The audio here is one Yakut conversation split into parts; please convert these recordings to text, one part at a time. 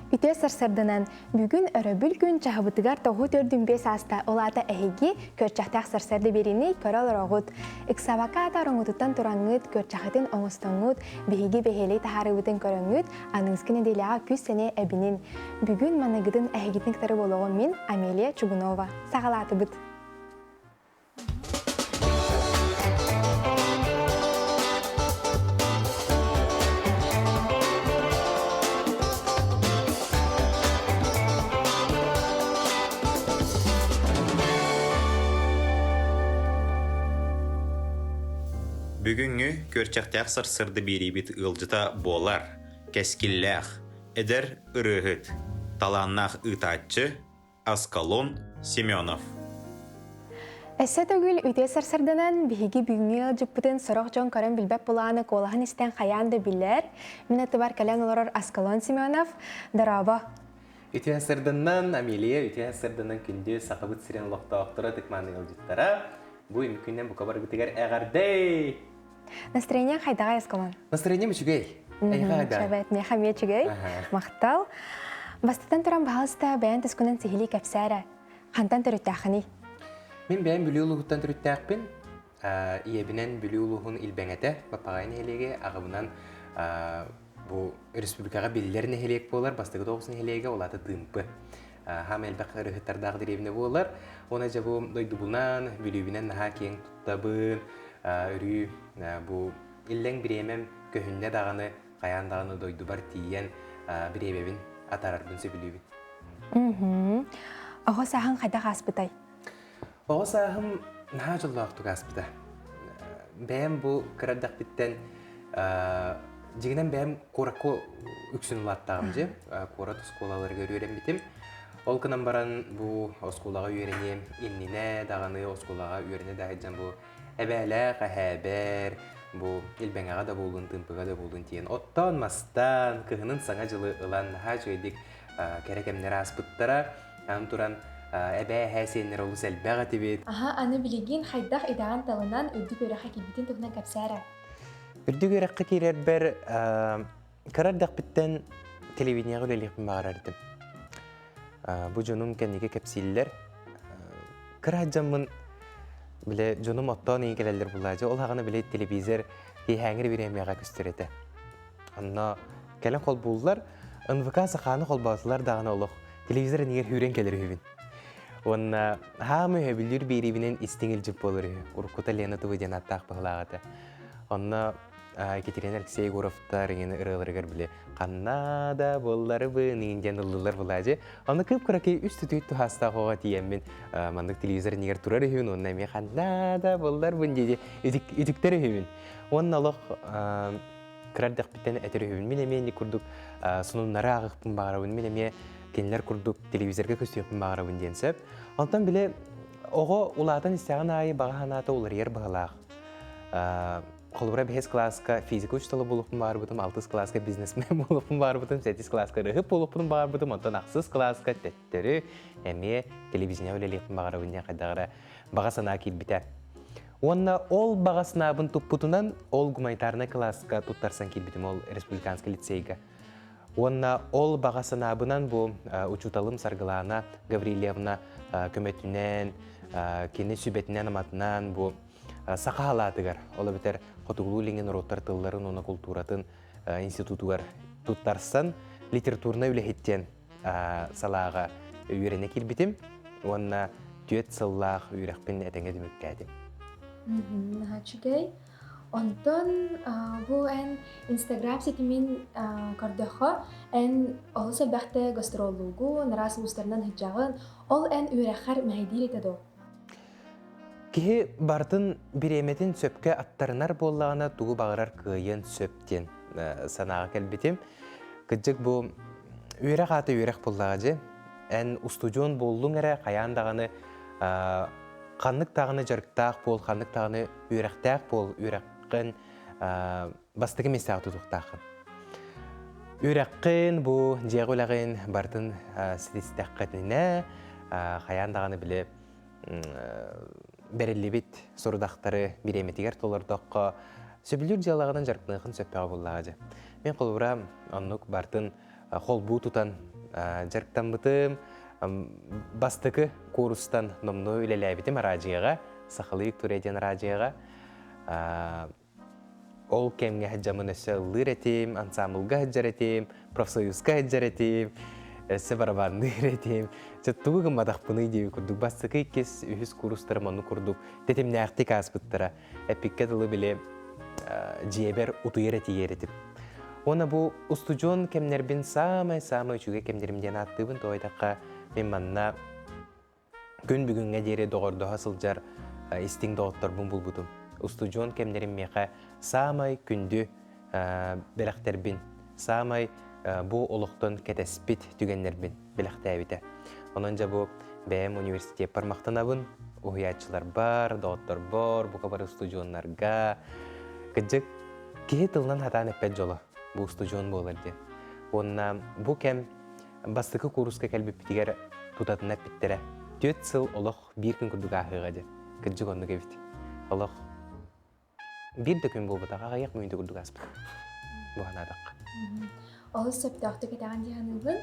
Үтүө сарсыарданан бүгүн өрөбүл күн чаһыбытыгар тоҕу төрдүн биэс ааста. Ол аата эһиги көрчөхтөөх сарсыарда биэриини көрө олороҕут. Ыксабакка аата ороҥҥутуттан тураҥҥыт, көрчөххүтүн оҥостоҥҥут, биһиги бэһиэлэй таһаарыыбытын көрөҥҥүт, аныгыскы нэдиэлэҕэ күүс-сэниэ эбинин. Бүгүн маныгытын эһигитин кытары буолуоҕум мин, Амелия Чугунова. Саҕалаатыбыт. Бүгүҥҥү күөрчэхтээх сарсыарда биэриибит ыалдьыта буолар, кэскиллээх, эдэр ырыаһыт, талааннаах ыытааччы Аскалон Семенов. Өссө төгүл үтүө сарсарданан биһиги бүгүҥҥү ыалдьыппытын сорох дьон көрөн билбэт булааны куолаһын истэн хайаан да билэр. Мин аттыбар кэлэн олорор Аскалон Семенов. Дорообо. Үтүө сарданнан, Амелия, үтүө сарданнан күндү Сахабыт сирин олохтоохторо тыкмааны ыалдьыттара. Бу үмкүнэн бука баргытыгар эҕэрдэй! Настроение хайдаҕай Аскалон? Настроением үчүгэй. Эйиэхэ хайдаҕай? Шабет, миэхэ эмиэ үчүгэй. Махтал. Бастатан туран, баһаалыста, бэйэн тускунан сиһилии кэпсээ эрэ. Хантан төрүттээххиний? Мин бэйэм Бүлүү улууһуттан төрүттээхпин. Ийэбинэн Бүлүү улууһун Илбэҥэтэ, Баппаҕай нэһилиэгэ, аҕабынан бу республикаҕа биллэр нэһилиэк буолар, бастакы тоҕус нэһилиэгэ, ол аата Тыымпы. Хаама элбэх ырыһыттардаах дэриэбинэ буолар. Уонна дьэ бу дойдубунан, Бүлүүбүнэн наһаа киэҥ туттабын. Өрүү бу иллэҥ бириэмэм көһүннэ даҕаны, хайаан даҕаны дойдубар тиийэн бириэмэбин атаарарбын сөбүлүүбүн. Оҕо сааһыҥ хайдах ааспытай? Оҕо сааһым наһаа дьоллоохтук ааспыта. Бэйэм бу кыра эрдэхпиттэн дьиҥинэн бэйэм куоракка үксүн улааттаҕым дьи. Куорат оскуолаларыгар үөрэммитим. Ол гынан баран бу оскуолаҕа үөрэниэм иннинэ даҕаны оскуолаҕа үөрэнэ да сылдьан бу эбээлээх эһээбэр бу Илбэҥэҕэ да буоллун, Тыымпыга да буоллун тиийэн оттоон-мастаан, кыһынын Саҥа дьылы ылан наһаа үчүгэйдик кэрэ кэмнэр ааспыттара. Аны туран эбээ эһээ сиэннэр олус элбэх этибит. Аха, аны билигин хайдах идэҕин талынан үрдүк үөрэххэ киирбитин туһунан кэпсээ эрэ. Үрдүк үөрэххэ киирэрбэр кыра эрдэхпиттэн телевидениеҕэ үлэлиэхпин баҕарар этим. Бу дьонум кэнники кэпсииллэр. Кыра дьоммун биле дьонум оттоон ийин кэлэллэр булаадьы. Ол хаҕана биле телевизор киэһээҥҥи бириэмэҕэ көстөр этэ. Онно кэлэн холбууллар, НВК сахааны холбоотулар даҕаны олох телевизор иннигэр хүүрэн кэлэр үһүбүн. Уонна хаамы өбүлүүр биэриибинэн истиҥ илдьит буолар үһү. Уруккута Лена Тувы диэн ааттаах быһылаах этэ. Онно Екатерина Алексей Егоровтар иҥин ырыаларыгар били ханна да буолларыбын иҥин диэн ыллылар булаажы. Онно кып-кыракый үс түтүт туһаастаах оҕо тиийэммин маннык телевизор иннигэр турар үһүбүн уонна эмиэ ханна да буолларбын дии үтүктэр үһүбүн. Уонна олох кыра эрдэхпиттэн этэр үһүбүн. Мин эмиэ инник курдук сонуннары ааҕыахпын баҕарабын, мин эмиэ кинилэр курдук телевизорга көстүөхпүн баҕарабын диэн сөп. Онтон били оҕо улаатан истэҕин аайы баҕа санаата уларыйар быһалаах. Холобура бэһис кылааска физика учуутала буолуохпун баҕарбытым, алтыс кылааска бизнесмен буолуохпун баҕарбытым, сэттис кылааска ырыһыт буолуохпун баҕарбытым, онтон ахсыс кылааска төттөрү эмиэ телевидение үлэлиэхпин баҕарабын диэн хайдах эрэ баҕа санаа киирбитэ. Уонна ол баҕа санаабын туппутунан ол гуманитарнай кылааска туттарсан киирбитим ол республиканскай лицейгэ. Уонна ол баҕа санаабынан бу учууталым Саргылаана Гаврильевна көмөтүнэн, кини сүбэтинэн-аматынан бу саха халаатыгар, ол эбэтэр Хотугулуу-Илиҥҥи норуоттар тылларын уонна култууратын институтугар туттарсан литературнай үлэһит диэн салааҕа үөрэнэ киирбитим уонна түөрт сыллаах үөрэхпин этэҥҥэ түмүктээтим. Наһаа үчүгэй. Онтон бу эн Инстаграм ситимин көрдөххө, эн олус элбэхтэ гастроллуугун, араас улуустарынан сылдьаҕын. Ол эн үөрэххэр мэһэйдиир этэ дуо? Киһи барытын бириэмэтин сөпкө аттарынар буоллаҕына тугу баҕарар кыайыан сөп диэн санааҕа кэлбитим. Кырдьык бу үөрэх аата үөрэх буоллаҕа дьэ. Эн устудьуон буоллуҥ эрэ хайаан даҕаны ханнык даҕаны дьарыктаах буол, ханнык даҕаны үөрэхтээх буол, үөрэххин бастакы миэстэҕэ тутуохтааххын. Үөрэххин, бу дьиэҕэ үлэҕин барытын ситистэххитинэ хайаан даҕаны били бэриллибит сорудахтары бириэмэтигэр толордоххо сөбүлүүр дьыалаҕынан дьарыктаныаххын сөптөөх буоллаҕа дьэ. Мин холобура оннук бартын холбуу тутан дьарыктаммытым. Бастакы куурустан номнуо үлэлээбитим араадьыйаҕа, Сахалыы Виктория диэн араадьыйаҕа. Ол кэмҥэ сылдьаммын өссө ыллыыр этим, ансаамбылга сылдьар этим, профсоюзка сылдьар этим, өссө барабанныыр этим. Чэ, тугу гымматахпыный диэбит курдук бастакы, иккис, үһүс курстарым оннук курдук тэтимнээхтик ааспыттара. Эппиккэ дылы били дьиэбэр утуйар этийэр этим. Уонна бу устудьуон кэмнэрбин саамай-саамай үчүгэй кэмнэрим диэн ааттыыбын. Тоҕо диэтэххэ, мин манна Күн бүгүҥҥэ диэри доҕордоһо сылдьар истиҥ доҕотторбун булбутум. Устудьуон кэмнэрим миэхэ саамай күндү бэлэхтэрбин, саамай бу олохтон кэтэспит түгэннэрбин бэлэхтээбитэ. Онон дьэ бу бэйэм университеппар махтанабын, уһуйааччыларбар, доҕотторбор, бука бары устудьуоннарга. Кырдьык, киһи тылынан хатаан эппэт дьоло бу устудьуон буолар диэн. Уонна бу кэм Бастакы кууруска кэлбиппитигэр тутатына эппиттэрэ. Түөрт сыл олох биир күн курдук ааһыаҕа диэн. Кырдьык оннук эбит. Олох биир да күн буолбатах, аҕыйах мүнүүтэ курдук ааспыт. Бу санаатахха. Олус сөптөөхтүк этэҕин дии саныыбын.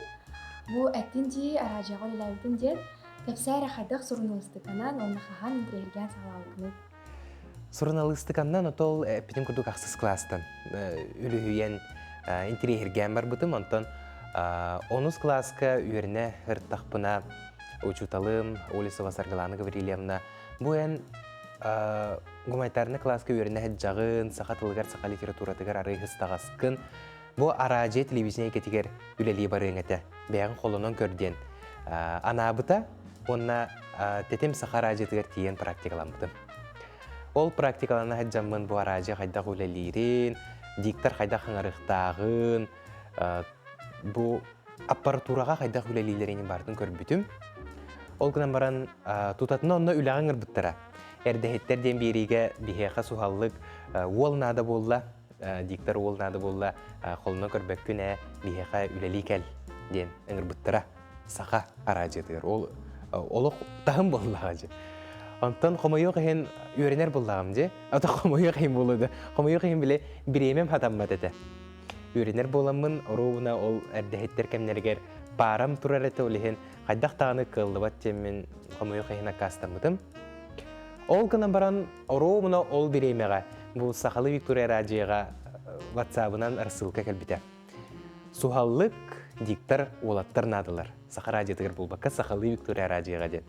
Бу эттин дии, араадьыйаҕа үлэлээбитин диэн. Кэпсээ эрэ хайдах суруналыыстыканан уонна хаһан интэриэһиргээн саҕалаабыккыный? Суруналыыстыканнан отол эппитим курдук ахсыс кылаастан үлүһүйэн интириэһиргээн барбытым. Онтон онус кылааска үөрэнэ ырыттахпына учууталым Олесова Саргылана Гаврильевна бу эн гуманитарнай кылааска үөрэнэ сылдьаҕын, саха тылыгар, саха литературатыгар арыый ыстаҕаскын, бу араадьыйа телевидение эйгэтигэр үлэлии барыаҥ этэ, бэйэҕин холонон көр диэн анаабыта уонна тэтим саха араадьыйатыгар тиийэн практикаламмытым. Ол практикалана сылдьаммын бу араадьыйа хайдах үлэлиирин, диктор хайдах ыҥырыахтааҕын, бу аппаратураҕа хайдах үлэлииллэрин барытын көрбүтүм. Ол гынан баран тутатына онно үлэҕэ ыҥырбыттара. Эрдэһиттэр диэн биэриигэ биһиэхэ суһаллык уол наада буолла, диктор уол наада буолла, холуна көрбөккүн ээ, биһиэхэ үлэлии кэл диэн ыҥырбыттара. Саха араадьыйатыгар. Ол олох таһым буоллаҕа дьэ. Онтон хомойуох иһин үөрэнэр буоллаҕым дьэ. Ата хомойуох иһин буолуо да. Хомойуох иһин бile бириэмэм хатаммат этэ. Үөрэнэр буоламмын оруобуна ол эрдэһиттэр кэмнэригэр паарам турар этэ ол иһин хайдах даҕаны кыаллыбат диэммин хомойуох иһин аккаастаммытым. Ол гынан баран оруобуна ол бириэмэҕэ бу сахалыы Виктория араадьыйаҕа ватсабынан рассылка кэлбитэ. Суһаллык диктор уолаттар наадалар. Саха радиотыгар буолбакка, сахалыы Виктория радиоҕа диэн.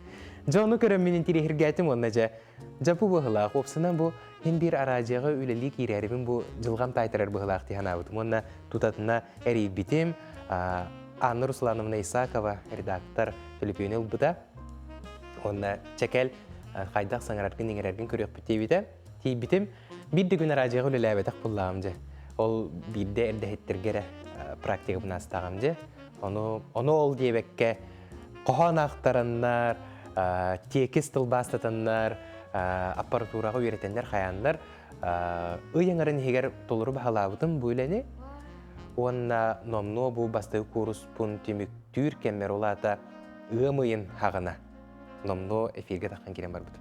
Дьэ, ону көрөммүн интириэһиргээтим уонна дьэ, дьэ бу быһылаах. Уопсанан бу мин биир араадьыйаҕа үлэлии киирээрибин бу дьылҕам таайтарар быһылаах дии санаабытым. Уонна тутатына эрийбитим. Анна Руслановна Исакова, редактор, төлөпүөнү ылбыта. Уонна чэкэл хайдах саҥараргын-иҥэрэргин көрүөхпүт диэбитэ. Тиийбитим, биир да күн араадьыйаҕа үлэлээбэтэх буоллаҕым дьэ. Ол биирдэ эрдэһиттэргэ эрэ практикабын аастаҕым дьэ. Ону, ону ол диэбэккэ хоһоон аахтараннар, тиэкис тылбаастатаннар, аппаратураҕа үөрэтэннэр хайааннар ый аҥарын иһигэр толору баһылаабытым бу үлэни. Уонна номнуо бу бастакы кууруспун түмүктүүр кэммэр ол аата ыам ыйын хаҕына номнуо эфиргэ таххан киирэн барбытым.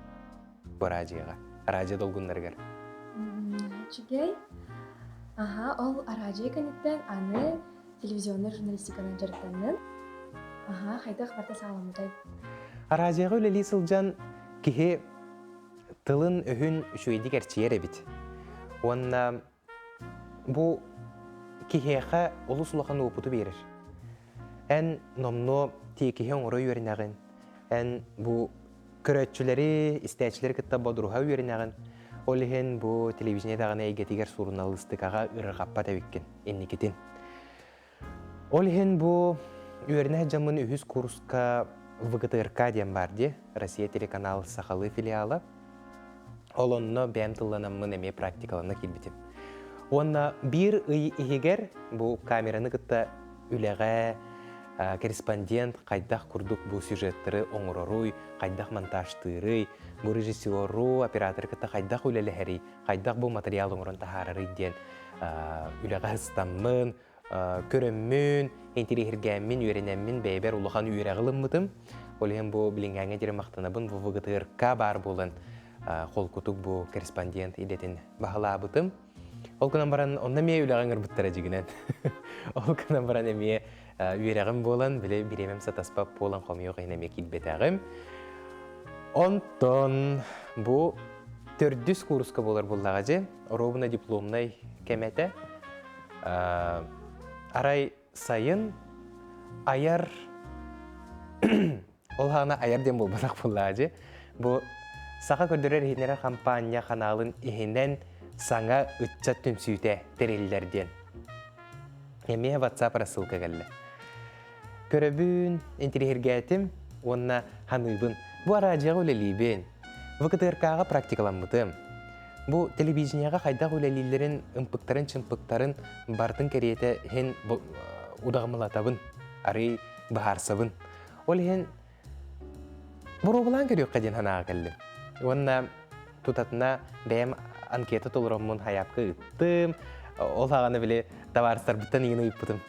Бу араадьыйаҕа, араадьыйа долгуннарыгар. Үчүгэй. Аха, ол араадьыйа кэнниттэн аны телевизионнай журналистиканан дьарыктанным. Аха, хайдах барыта саҕаламмытай? Араадьыйаҕа үлэлии сылдьан киһи тылын-өһүн үчүгэйдик эрчийэр эбит. Уонна Бу киһиэхэ олус улахан уопуту биэрэр. Эн номнуо тиэкиһи оҥоро үөрэнэҕин, эн бу көрөөччүлэри, истээччилэри кытта бодоруһа үөрэнэҕин. Ол иһин бу телевидение даҕаны эйгэтигэр суруналыыстыкаҕа ыарырҕаппат эбиккин инникитин. Ол иһин бу үөрэнэ сылдьаммын үһүс курска ВГТРК диэн баар дии, Россия телеканал сахалыы филиала. Ол онно бэйэм тылланаммын эмиэ практикалана киирбитим. Уонна биир ый иһигэр бу камераны кытта үлэҕэ корреспондент хайдах курдук бу сюжеттары оҥороруй, хайдах монтажтыырый, бу режиссеру, операторы кытта хайдах үлэлэһэрий, хайдах бу материал оҥорон таһаарарый диэн үлэҕэ ыстаммын, көрөммүн, интириэһиргээммин, үөрэнэммин бэйэбэр улахан үөрэҕи ылыммытым. Ол иһин бу билиҥҥээҥҥэ диэри махтанабын, бу ВГТРК баар буолан холкутук бу корреспондент идэтин баһылаабытым. Ол гынан баран онно эмиэ үлэҕэ ыҥырбыттара дьигинэн. Ол гынан баран эмиэ үөрэҕим буолан, били бириэмэм сатаспат буолан хомуйуох иһин эмиэ киирбэтэҕим. Онтон бу төрдүс кууруска буолар буоллаҕа дьэ, оруобуна дипломнай кэм этэ. Арай сайын айар ол хаана айар диэн буолбатах буоллаҕа дьэ. Бу Саха көрдөрөр иһитиннэрэр хампаанньа ханаалын иһинэн саҥа ыччат түмсүүтэ тэриллэр диэн. Эмиэ WhatsApp рассылка кэллэ. Көрөбүн, интириэһиргээтим уонна ханыыбын. Бу араадьыйаҕа үлэлиибин. ВКТРК-ҕа практикаламмытым. Бу телевидениеҕа хайдах үлэлииллэрин, ымпыктарын-чымпыктарын барытын кэриэтэ иһин удаҕымылатабын, арый быһаарсабын. Ол иһин боруобалаан көрүөххэ диэн санааҕа кэллим. Уонна тутатына бэйэм анкета толороммун хайаапка ыыттым. Ол аҕаны били табаарыстарбыттан иин ыйыппытым.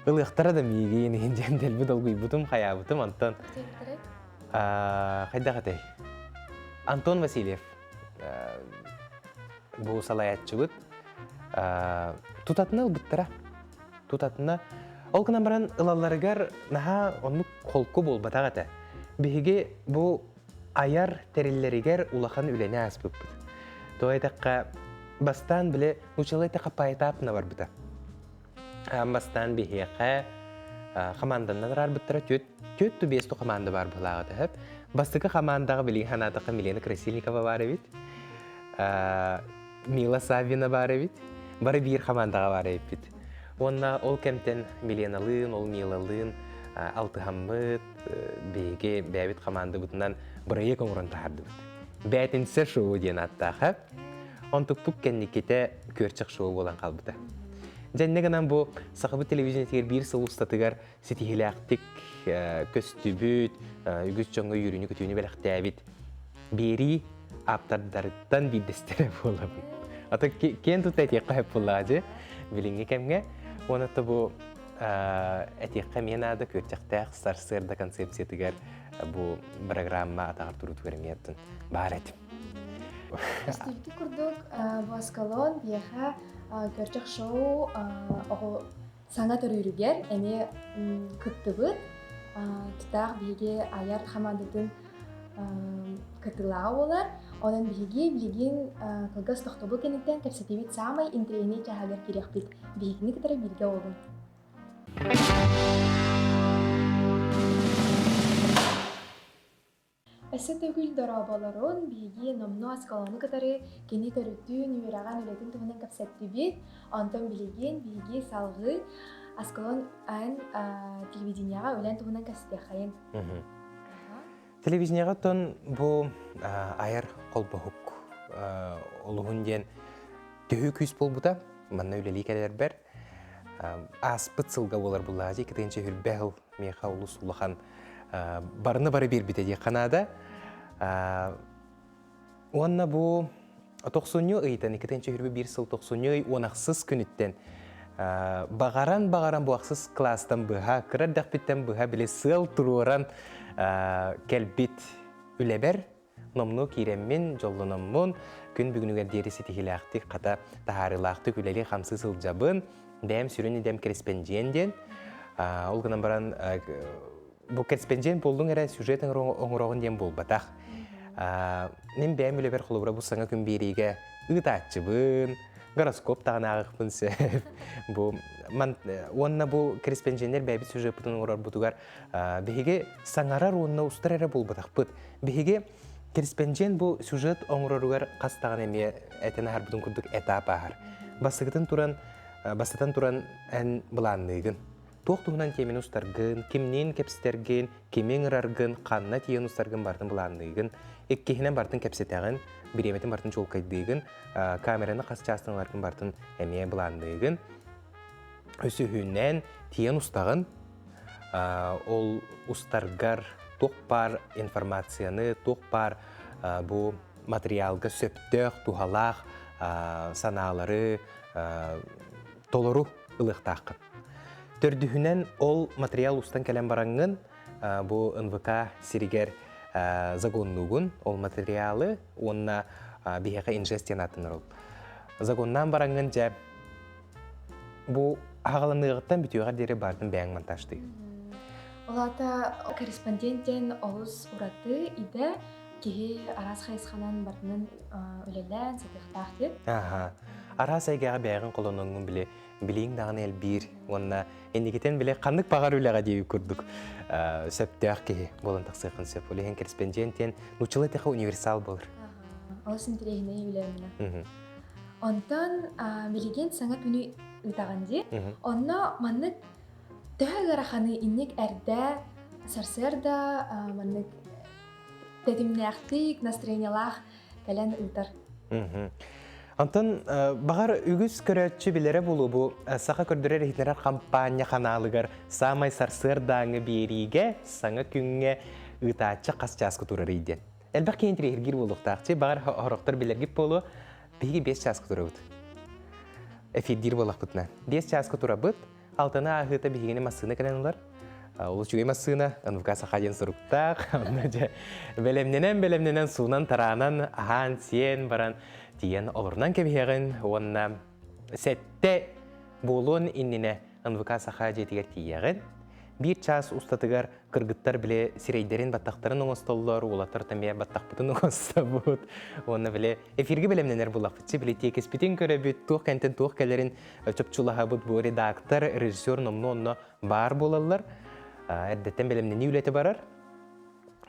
Ылыахтара да миигин иһин диэн дэлби долгуйбутум, хайаабытым. Онтон хайдах этэй? Антон Васильев бу салайааччыбыт тутатына ылбыттара. Тутатына ол гынан баран ылалларыгар наһаа оннук холку буолбатах этэ. Биһиги бу айар тэриллэригэр улахан үлэни ааспыппыт. Тоҕо этэххэ, бастаан били нуучалыы эттэххэ поэтапно барбыта. Аан бастаан биһиэхэ хамаанданнан араарбыттара түөрт түөрт ту биэс ту хамаанда баар быһылааҕа төһөп. Бастакы хамаандаҕа билигин санаатахха Милена Красильникова баар эбит. Мила Саввина баар эбит. Бары биир хамаандаҕа баар эбиппит. Уонна ол кэмтэн Миленалыын, ол Милалыын алтыһаммыт, биһиги бэйэбит хамаандабытынан бырайыак оҥорон таһаардыбыт. Бээтинсэ шоу диэн ааттаах. Онтукпут кэнникитэ күөрчэх шоу буолан хаалбыта. Дьэннэ гынан бу Сахабыт телевидениетигэр биир сыл устатыгар ситиһиилээхтик көстүбүт, үгүс дьоҥҥо үөрүүнү-көтүүнү бэлэхтээбит биэрии ааптардарыттан биирдэстэрэ буолабын. Ата киэн тутта этиэххэ сөп буоллаҕа дьэ билиҥҥи кэмҥэ. Уонна бу этиэххэ эмиэ наада күөрчэхтээх сарсыарда концепциятыгар бу программа атаҕар туруутугар эмиэ баар этим. Көстүүтү курдук бу Аскалон биэхэ көрчөх шоу оҕо саҥа төрүүрүгэр эмиэ кыттыбыт. Тутаах биһиги айар хамаандатын кытылаа буолар. Онон биһиги билигин кылгас тохтобул кэнниттэн кэпсэтиибит саамай интэриэһинэй чааһыгар киириэхпит. Биһигини кытары бииргэ буолуҥ. Өссө төгүл дорооболорун, биһиги номнуо оскуоланы кытары кини төрүтүн, үөрэҕин, үлэтин туһунан кэпсэттибит. Онтон билигин биһиги салҕыы Аскалон эн телевидениеҕа үлэн туһунан кэпсэтиэххэйин. Телевидениеҕа оттон бу айар холбоһук олуһун диэн төһүү күүс буолбута. Манна үлэлии кэлэрбэр ааспыт сылга буолар буллаҕа 2020 сыл миэхэ олус улахан барыны бары биэрбитэ диэххэ наада. Уонна бу тохсунньу ыйтан 2021 сыл тохсунньу ый уон ахсыс күнүттэн баҕаран-баҕаран бу ахсыс кылаастан быһа, кыра эрдэхпиттэн быһа били сыал туруоран кэлбит үлэбэр Номнуо киирэммин, дьоллономмун, күн бүгүнүгэр диэри ситиһиилээхтик, хата, таһаарыылаахтык үлэлии-хамсыы сылдьабын. Бэйэм сүрүн идэм кэрэспэндьиэн диэн. Ол гынан баран, бу кэрэспэндьиэн буоллуҥ эрэ сюжет оҥороҕун диэн буолбатах. Мин бэйэм үлэбэр холобура бу саҥа күн биэриигэ ыытааччыбын, гороскоп даҕаны ааҕыахпын сөп. Бу уонна бу кэрэспэндьиэннэр бэйэбит сюжеппытын оҥорорбутугар биһиги саҥарар уонна устар эрэ буолбатахпыт. Биһиги кэрэспэндьиэн бу сюжет оҥороругар хас даҕаны эмиэ этэн аһарбытын курдук этап ааһар. Бастакытын туран, бастатан туран эн былаанныыгын. Туох туһунан тиэмэни устаргын, кимниин кэпсэтэргин, кими ыҥыраргын, ханна тиийэн устаргын барытын былаанныыгын. Иккиһинэн барытын кэпсэтэҕин, бириэмэтин барытын чуолкайдыыгын, камераны хас чаастан ыларгын барытын эмиэ былаанныыгын. Үсүһүнэн тиийэн устаҕын, ол устаргар туох баар информацияны, туох баар бу материалга сөптөөх, туһалаах санаалары толору ылыахтааххын. Төрдүһүнэн ол материал устан кэлэн бараҥҥын бу НВК сиригэр загоннуугун ол материалы уонна биһиэхэ инжест диэн ааттанар ол. Загоннаан бараҥҥын дьэ бу Аҕаланыаҕыттан бүтүөҕэр диэри баартын бэйэҥ монтажтыы. Ол аата корреспондент диэн олус ураты идэ киһи араас хайысханан барытынан үлэлээн сатыахтаах диэн. Аха. Араас эйгэҕэ бэйэҕин холоноҥҥун били билииҥ даҕаны элбиир уонна инникитин били ханнык баҕар үлэҕэ диэбит курдук сөптөөх киһи буолан тахсыаххын сөп. Ол иһин корреспондент диэн нууччалыы эттэххэ универсал буолар. Олус интэриэһинэй үлэ эминэ. Онтон билигин саҥа күнү ыытаҕын дии. Онно маннык төһө ыараханы инник эрдэ сарсыарда маннык тэтимнээхтик, настроениелаах кэлэн ыытар. Онтон баҕар үгүс көрөөччү билэрэ буолуо бу саха көрдөрөр иһитиннэрэр хампаанньа ханаалыгар саамай сарсыардааҥы биэриигэ саҥа күҥҥэ ыытааччы хас чааска турарый диэн. Элбэх киһи интириэһиргиир буолуохтаах. Чи баҕар хорохтор билэргит буолуо. Биһиги 5 чааска турабыт. Эфирдиир буоллахпытына. 5 чааска турабыт. Алтаны ааһыыта биһигини массыына кэлэн ылар. Ол үчүгэй массыына, НВК Саха диэн суруктаах. Онно дьэ бэлэмнэнэн, бэлэмнэнэн, суунан-тараанан, аһаан-сиэн баран тиийэн олорунан кэбиһэҕин уонна сэттэ буолуон иннинэ НВК Саха дьиэтигэр тиийэҕин. Биир чаас устатыгар кыргыттар били сирэйдэрин баттахтарын оҥостоллор, уолаттар эмиэ баттахпытын оҥостобут. Уонна били эфиргэ бэлэмнэнэр буллахпытчы били тиэкиспитин көрөбүт, туох кэнтэн туох кэлэрин чопчулаһабыт бу редактор, режиссер номнуо онно баар буолаллар. Эрдэттэн бэлэмнэнии үлэтэ барар.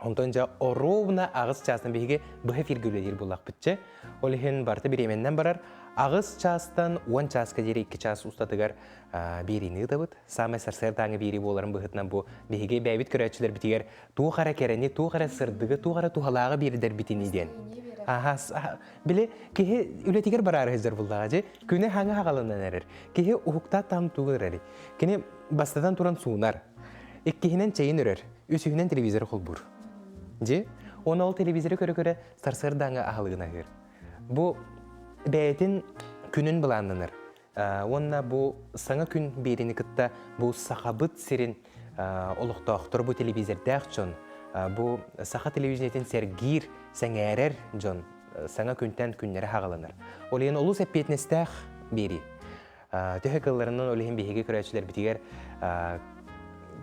Онтон дьэ оруобуна аҕыс чаастан биһиги быһа эфиргэ үлэлиир буоллахпытчы. Ол иһин барыта бириэмэннэн барар. Аҕыс чаастан 10 чааска диэри 2 чаас устатыгар биэриини ыытабыт. Саамай сарсыардааҥы биэрии буоларын быһыытынан бу биһиги бэйэбит көрөөччүлэрбитигэр туох эрэ кэрэни, туох эрэ сырдыгы, туох эрэ туһалааҕы биэрдэрбитини диэн. Аха, били киһи үлэтигэр бараары сылдьар буллаҕа дьи күнэ хаҥа хаҕаланан эрэр. Киһи уһуктаат таам тугу эрэр. Кини бастатан туран суунар. Иккиһинэн чэйин өрөр, үсүһүнэн телевизоры холбуур. Дьи, уонна ол телевизоры көрө-көрө сарсыардааҥы аһылыгын аһыыр. Бу бэйэтин күнүн былааннанар. Уонна бу саҥа күн биэрини кытта бу Сахабыт сирин олохтоохторо бу телевизордээх дьон, бу саха телевидениетин сэргиир, сэҥээрэр дьон саҥа күнтэн күннэрэ хаҕаланар. Ол иһин олус эппиэтинэстээх биэрии. Төһө кылларынан ол иһин биһиги көрөөччүлэрбитигэр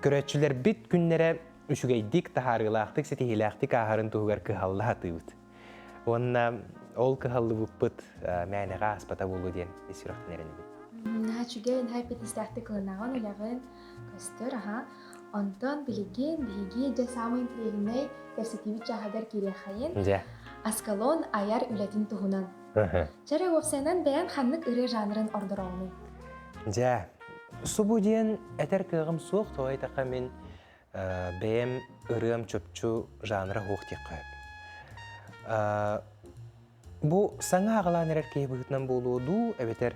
көрөөччүлэрбит күннэрэ үчүгэйдик, таһаарыылаахтык, ситиһиилээхтик ааһарын туһугар кыһалла сатыыбыт. Уонна ол кыһаллыбыппыт мээнэҕэ ааспата буолуо диэн ис сүрэхтэн эрэнэбин. Наһаа үчүгэй, наһаа эппиэтинэстээхтик ылынаҕын, үлэҕин көстөр, аха. Онтон билигин биһиги дьэ саамай интэриэһинэй кэпсэтиибит чааһыгар киириэххэйин. Дьэ. Аскалон айар үлэтин туһунан. Чэрэ уопсайынан бэйэн ханнык ырыа жанрын ордороҕунуй? Дьэ, субу диэн этэр кыаҕым суох, тоҕо диэтэххэ мин бэйэм ырыам чопчу жанра суох диэххэ сөп. Бу саҥа аҕалаан эрэр киһи быһыытынан буолуо дуу, эбэтэр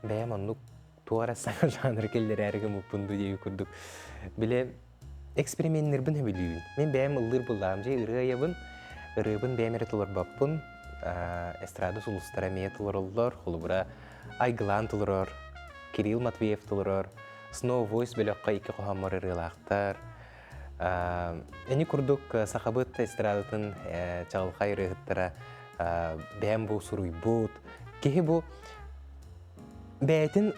бэйэм оннук туох эрэ саҥа жанры киллэрээри гыммыппын дуу диэби курдук. Били эксперименнэрбин сөбүлүүбүн. Мин бэйэм ыллыыр буллаҕым дьэ ырыа айабын, ырыабын бэйэм эрэ толорбоппун. Эстрада сулустара эмиэ толороллор, холобура Айгылаан толорор, Кирилл Матвеев толорор, Snow Voice бөлөххө икки хоһооммор ырыалаахтар. Ини курдук сахабыт эстрадатын чаҕылхай ырыаһыттара бэйэм бу суруйбут. Киһи бу бэйэтин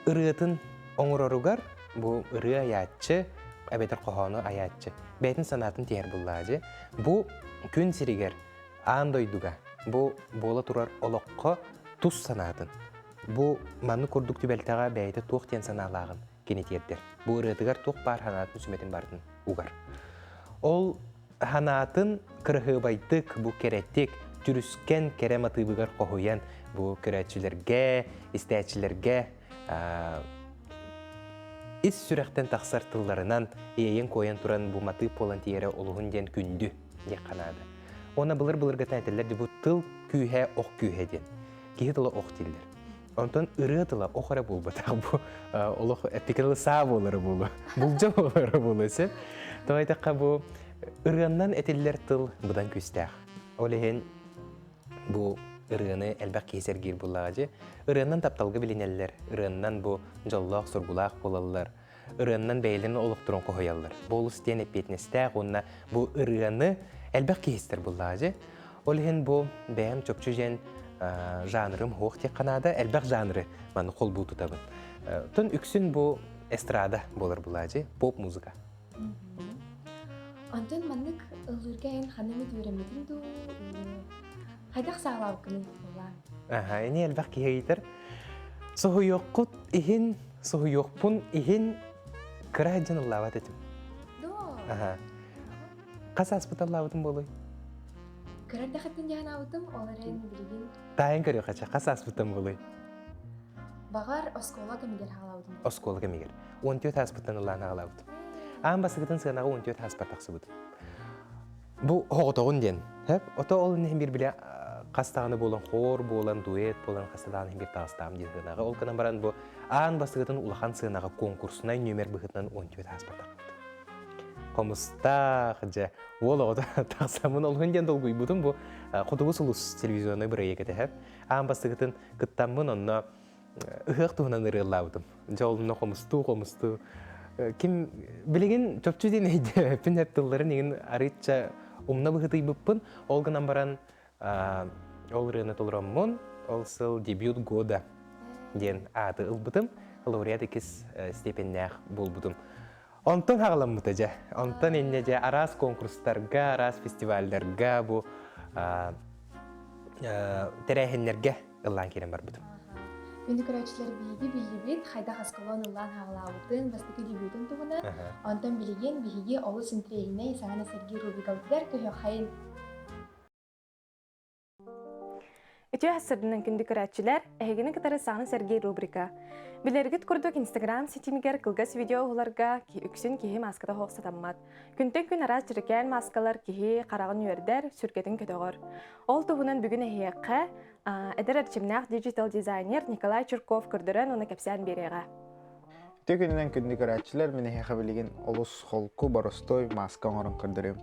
ырыатын оҥороругар бу ырыа айааччы эбэтэр хоһоону айааччы бэйэтин санаатын тиһэр буллаадьы. Бу күн сиригэр аан дойдуга бу буола турар олоххо тус санаатын Бу маннык курдук түбэлтэҕэ бэйэтэ туох диэн санаалааҕын кини тиэрдэр. Бу ырыатыгар туох баар санаатын сүмэтин барытын угар. Ол санаатын кыраһыабайдык, бу кэрэтик, түрүскэн кэрэ матыыбыгар хоһуйан бу көрөөччүлэргэ, истээччилэргэ ис сүрэхтэн тахсар тылларынан иэйэн-куойан туран бу матыып буолан тиийэрэ олуһун диэн күндү диэххэ наада. Уонна былыр-былыргыттан этэллэр ди бу тыл күүһэ ох күүһэ диэн. Киһи тыла ох дииллэр. Онтон ырыа тыла ох эрэ буолбатах бу олох эппикэ саа буолара буолуо. Булдьа буолара буолуо сөп. Тоҕо эттэххэ бу ырыаннан этиллэр тыл быдан күүстээх. Ол иһин бу ырыаны элбэх киһи сэргиир буоллаҕа дьи. Ырыаннан тапталга билинэллэр, ырыаннан бу дьоллоох-соргулаах буолаллар, ырыаннан бэйэлэрин олохторун хоһуйаллар. Бу олус диэн эппиэтинэстээх уонна бу ырыаны элбэх киһи истэр буоллаҕа дьи. Ол иһин бу бэйэм чопчу диэн жанрым суох диэххэ наада, элбэх жанры маны холбуу тутабын. Тон үксүн бу эстрада буолар булаажы, поп-музыка. Онтон маннык ыллыырга эн ханна эмит үөрэммитиҥ дуу? Хайдах саҕалаабыккыный ыллаан? Аха, ини элбэх киһи ыйытар. Соһуйуоххут иһин, соһуйуохпун иһин кыра сылдьан ыллаабат этим. Доо. Аха. Хас ааспыт ыллаабытым буолуй? Кыра эрдэхиттэн дьаһанаабытым, ол эрэн билигин Таайан көрүөххэ чэ, хас ааспыттан буолуй? Баҕар, оскуола кэмигэр хаалаабытым. Оскуола кэмигэр. 14 ааспыттан ыллаан хаалаабытым. Аан бастакытын сыанаҕа 14 ааспар тахсыбытым. Бу оҕотоҕун диэн. Хөп, ото ол иһин биир билэ хас даҕаны буолан хор буолан, дуэт буолан хас даҕаны иһин биир таҕыстаам диэн сыанаҕа. Ол гынан баран бу аан бастакытын улахан сыанаҕа конкурснай нүөмэр быһыытынан 14 ааспар тахпытым. Хомустаах, дьэ, уол оҕото тахсаммын олуһун диэн долгуйбутум бу Хотугу сулус телевизионнай бырайыак этэ. Аан бастакытын кыттаммын онно ыһыах туһунан ырыаллаабытым. Дьэ онно хомустуу хомустуу ким билигин чопчу диэн өйдөөбөппүн эт тылларын игин арыычча умна быһыытыйбыппын. Ол гынан баран ол ырыаны толороммун ол сыл дебют года диэн ааты ылбытым. Лауреат иккис степеннээх буолбутум. Онтон хаҕаламмыта дьэ. Онтон инньэ дьэ араас конкурстарга, араас фестивалларга бу тэрээһиннэргэ ыллаан киирэн барбытым. Күндү көрөөччүлэр биһиги биллибит хайдах Аскалон ыллаан хаалаабытын, бастакы дебютун туһунан. Онтон билигин биһиги олус интэриэһинэй саҥаны сэргиир рубрикабытыгар көһүөххэйин. Үтүө сырдынан күндү көрөөччүлэр, эһигини кытары Саҥаны сэргиир рубрика. Билэргит курдук Инстаграм ситимигэр кылгас видео уһуларга үксүн киһи мааската суох сатаммат. Күнтэн күн араас дьэрэкээн мааскалар киһи хараҕын үөрдэр, сүргэтин көтөҕөр. Ол туһунан бүгүн эһиэхэ эдэр эрчимнээх диджитал дизайнер Николай Чирков көрдөрөн уонна кэпсээн биэриэҕэ. Үтүө күнүнэн күндү көрөөччүлэр, мин эһиэхэ билигин олус холку, боростуой мааска оҥорон көрдөрүөм.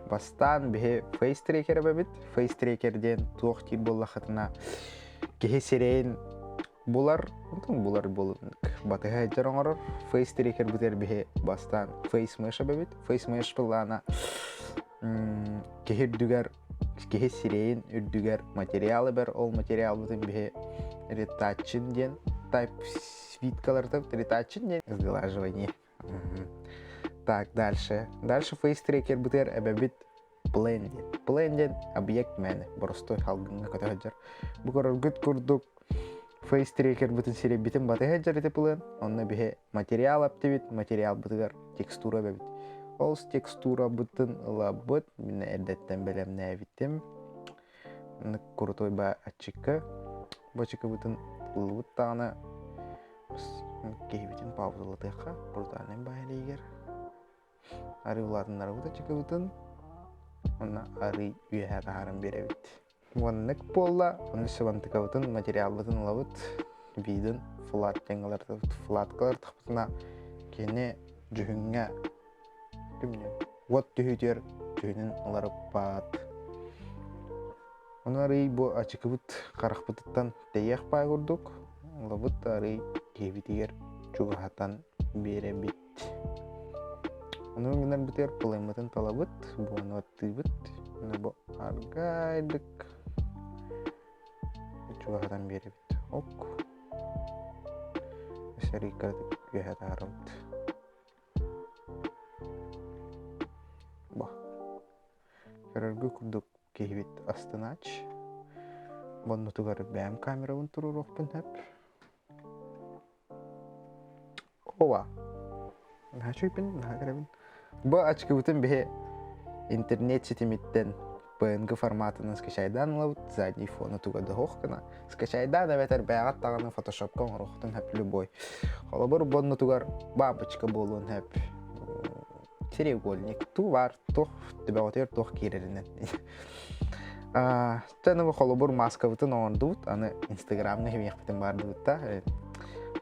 Бастаан биһи Face Tracker эбэбит. Face Tracker диэн туох диир буоллаххытына киһи сирэйин булар, онтон булар батыһа сылдьар оҥорор. Face Tracker бытыар биһи бастаан Face Mesh эбэбит. Face Mesh былаана киһи үрдүгэр киһи сирэйин үрдүгэр материал эбэр, ол материалбытын биһи ретачин диэн type свиткалартан ретачин диэн сглаживание. Так, дальше. Дальше Face Tracker бытыар эбэбит Plane диэн. Plane диэн объект мээнэ, боростой халгыҥҥа көтө сылдьар. Бу көрөргүт курдук Face Tracker бытын сирэйбитин батыһа сылдьар ити плен. Онно биһи материал аптибит, материалбытыгар текстура эбэбит. Ол текстурабытын ылабыт, мин эрдэттэн бэлэмнээбитим. Крутой ба аччыкка. Бу ачыкыбытын ыллыбыт даҕаны киһибитин паузалатыахха, брутальнай баһилигэр. Арыы улаатыннарабыт ачыкыбытын, уонна арыы үөһэ таһааран биэрэбит. Уоннык буолла, ону сыбантыкабытын, материалбытын ылабыт, видын флат диэн ылартыбыт. Флатка ылартахпытына кини дьүһүҥҥэ кимнин уот түһүүтүгэр дьүһүнүн ыларыппат. Ону арый бу ачыкыбыт харахпытыттан тэйиэх баай курдук ылабыт арый киһибитигэр чугаһатан биэрэбит. Ону гынарбытыгар пылайммытын талабыт, буону аттыыбыт. Ону бу аргайдык чугаһатан биэрэбит. Ок. Өссө кыратык үөһэ таһаарабыт. Бу. Көрөргө курдук киһибит астынач. Боннутугар бэйэм камерабын туруоруохпун сөп. Ова. Наһаа үчүгэйбин, наһаа кэрэбин. Бу ачыкыбытын биһи интернет ситимиттэн PNG форматынан скачайдаан ылабыт, задний фона туга да суох гына. Скачайдаан эбэтэр бэйэҕит даҕаны фотошопка оҥоруохтун сөп любой. Холобур, боннутугар бабочка буолуон сөп. Треугольник туу баар, туох төбөҕүтүгэр туох киирэринэн. Чэ, холобур маскабытын оҥордубут, аны Инстаграмҥа химиэхпитин баардыбыт да.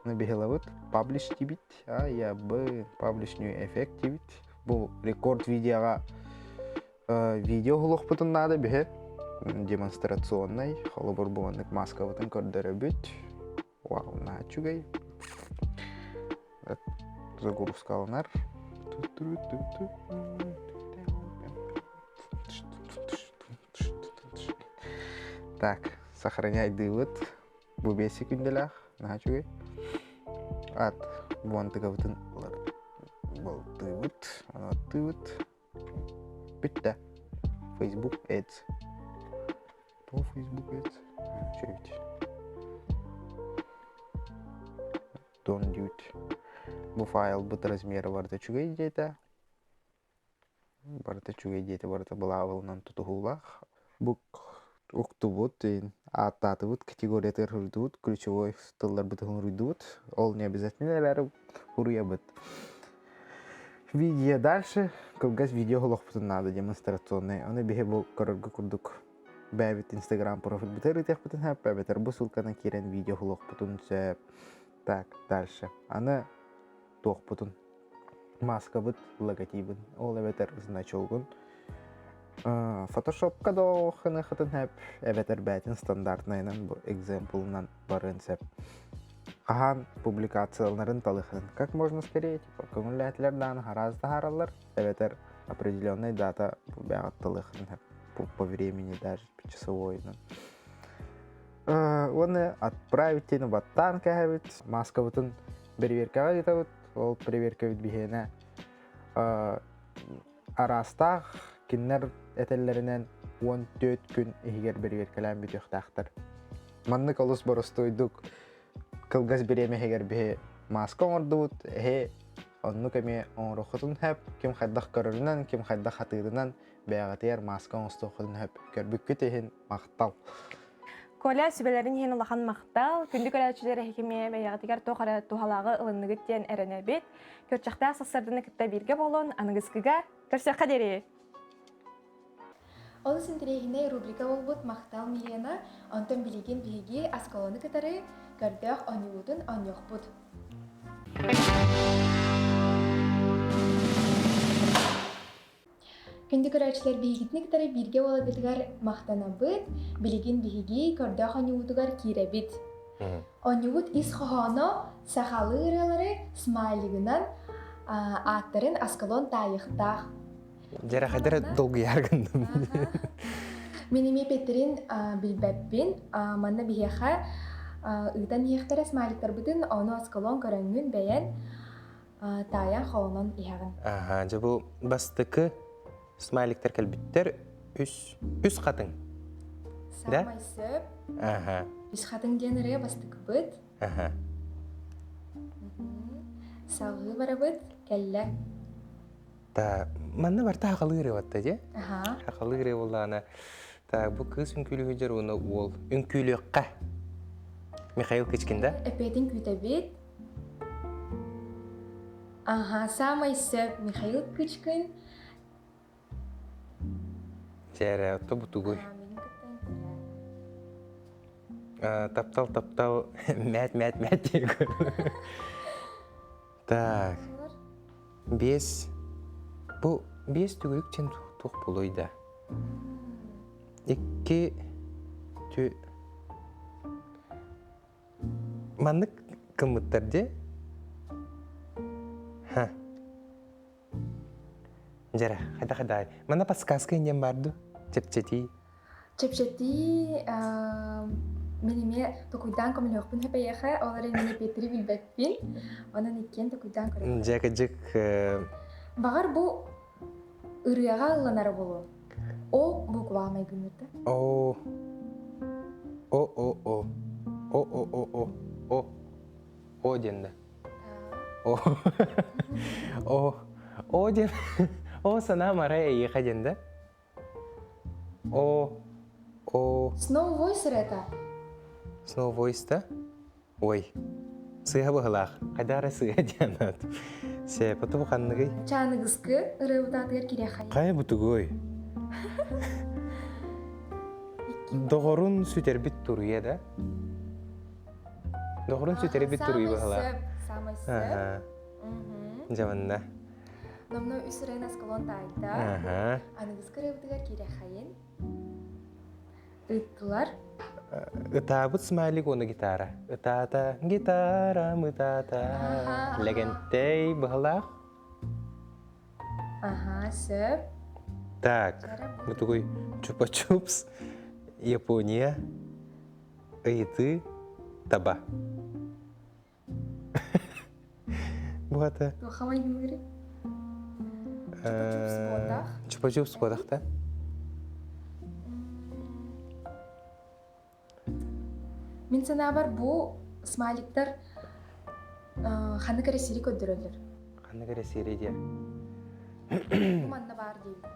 Аны биһилабыт, паблиш диибит, а я бы паблиш new эффект диибит. Бу рекорд видеоҕа видео уһулуохпутун наада биһи демонстрационнай, холобур бу маннык маскабытын көрдөрөбүт. Вау, наһаа үчүгэй. Загрузкаланар. Так, сохраняйдыыбыт. Бу 5 секүндэлээх, наһаа үчүгэй. Ат буонтыгабытын ылар балтыыбыт, анаттыыбыт. Бүттэ. Facebook Ads. То Facebook Ads? Чөйт. Don't do it. Бу файлбыт размера барыта үчүгэй диэтэ. Барыта үчүгэй диэтэ, барыта былаабылынан тутуһуулаах. Бу уктубут, ааттаатыбыт, категориятыгар суруйдубут, ключевой тылларбытын суруйдубут. Ол не обязательно эрээри суруйабыт. Видео дальше кылгас видео олохпутун наада демонстрационный. Ону биһи бу көрөргө курдук бэйэбит Инстаграм профильбытыгар ыытыахпытын сөп, эбэтэр бу ссылканан киирэн видео олохпутун сөп. Так, дальше. Аны туохпутун маскабыт логотибын, ол эбэтэр значогун фотошопка да хыныхытын сөп, эбэтэр бэйэтин стандартнайынан бу экземплынан барыан сөп. Хаһан публикацияларын талыхын как можно скорее, типа көҥүллээтилэр даҕаны араас таһаараллар, эбэтэр определенная дата бэҕэт талыхын сөп по времени даже часовойунан. Уонна отправить диэни баттаан кээһэбит, маскабытын бэрэбиэркэҕэ ыытабыт, ол бэрэбиэркэбит биһиэнэ араастаах кинилэр этэллэринэн 14 күн иһигэр бэрэбиэркэлээн бүтүөхтээхтэр. Маннык олус боростуойдук кылгас бириэмэ иһигэр биһи мааска оҥордубут, эһи оннук эмиэ оҥоруоххутун сөп, ким хайдах көрөрүнэн, ким хайдах хатыырынан бэйэҕитигэр мааска оҥостуоххутун сөп. Көрбүккүт иһин махтал. Коля, сүбэлэрин иһин улахан махтал. Күндү көрөөччүлэр эһигимиэ бэйэҕитигэр туох эрэ туһалааҕы ылынныгыт диэн эрэнэбит. Көрчөхтээх сарсыарданы кытта бииргэ буолун, аныгыскыга көрсүөххэ диэри! Олус интэриэһинэй рубрика буолбут Махтал Милена, онтон билигин биһиги осколону кытары көрдөөх оонньуубутун оонньуохпут. Күндү көрөөччүлэр биһигитини кытары бииргэ буоларгытыгар махтанабыт. Билигин биһиги көрдөөх оонньуубутугар киирэбит. Оонньуубут ис хоһооно сахалыы ырыалары смайлигынан ааттарын Аскалон таайыахтаах. Дьэрэ хайдара долгуйар гынным. Мин эмиэ Петрин билбэппин. Манна биһиэхэ ыытан иһиэхтэрэ смайликтарбытын, ону Аскалон көрөҥҥүн бэйэн таайан холонон иһэҕин. Аха, дьэ бу бастакы смайликтар кэлбиттэр үс үс хатыҥ. Да? Саамай сөп. Аха. Үс хатыҥ диэн ырыа бастакыбыт. Аха. Салгыы барабыт кэллэ. Та манна барта хахалыы ырыа батта дьэ. Аха. Хахалыы ырыа буоллаҕына та бу кыыс үҥкүүлүүһү дьэр уонна уол үҥкүүлүөххэ. Михаил Кычкин да? Эпиэтин күүтэбит. Ага, саамай сөп Михаил Кычкин. Чээрэ, отто бутугуй. Таптал, таптал, мээт, мээт, мээт диэн Так. Биэс. Бу биэс түгүрүк чин туох буолуой да? Икки тү Маннык гыммыттар дии. Ха. Дьэрэ, хайда-хайда. Манна подсказка инньэн баар дуу? Чэпчэтии. Чэпчэтии мин эмиэ токуйдаан көмөлөөхпүн сөп эйиэхэ, ол эрэн мин Петри билбэппин. Онон иккиэн токуйдаан көрөбүн. Дьэ, кыдьык Баҕар бу ырыаҕа ылланара буолуо. О буква майгыныта. О О О О О О О О О О диэн да. О О О диэн О санаам арай эйиэхэ диэн да. О О Snow Voice это. Snow Voice да? Ой, сыыһа быһылаах. Хайдах эрэ сыыһа диэн аат. Сээпэ тубу ханныгый? Чааныгыскы ырыабытаатыгар кириэхэй. Хайа бутугуй? Доҕорун сүтэрбит туруйа да? Доҕорун сүтэрбит туруйа быһылаах. Саамай сөп, саамай сөп. Дьэ манна. Номно үс ырыан аскалон таайда. Аныгыскы ырыабытыгар кириэхэйин. Ыыттылар. Ытаабыт смайлик уонна гитара. Ытаата, гитарам ытаата. Лэгэнтэй быһалаах. Аха, сөп. Так, бу тугуй? Чупа-чупс, Япония, ыйытыы, таба. Бу ата. Туохха майгынныырый? Чупа-чупс буотах. Чупа-чупс буотах да. Мин санаабар бу смайликтар ханнык эрэ сири көрдөрөллөр. Ханнык эрэ сири диэ. Бу манна баар диэбит.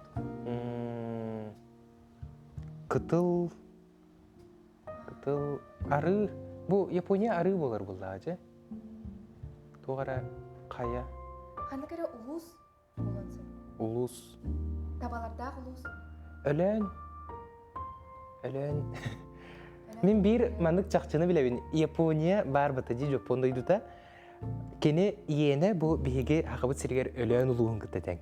Кытыл Кытыл арыы. Бу Япония арыы буолар буоллаҕа дьэ. Туох эрэ хайа. Ханнык эрэ улуус буолуон сөп. Улуус. Табалардаах улуус. Өлөөн. Өлөөн. Мин биир маннык чахчыны билэбин. Япония баар бата дии Дьоппуон дойдута. Кини иэнэ бу биһиги Хахабыт сиригэр Өлөөн улууһун кытта тэҥ.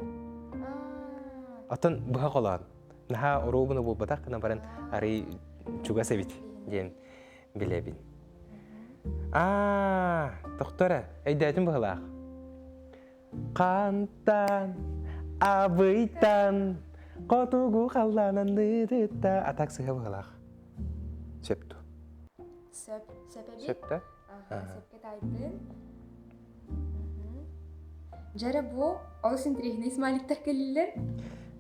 Оттон быһа холоон. Наһаа оруобуна буолбатах гына баран арый чугас эбит диэн билэбин. Аа, тохтор өйдөөтүм быһылаах. Хантан, абыйтан, хотугу халлаанан дыдытта атак сыһа быһылаах. Сөп ту. Сөп, сөп эбит. Сөп да? Сөпкө таайдын. Дьэрэ бу олус интэриэһинэй смайликтар кэллилэр.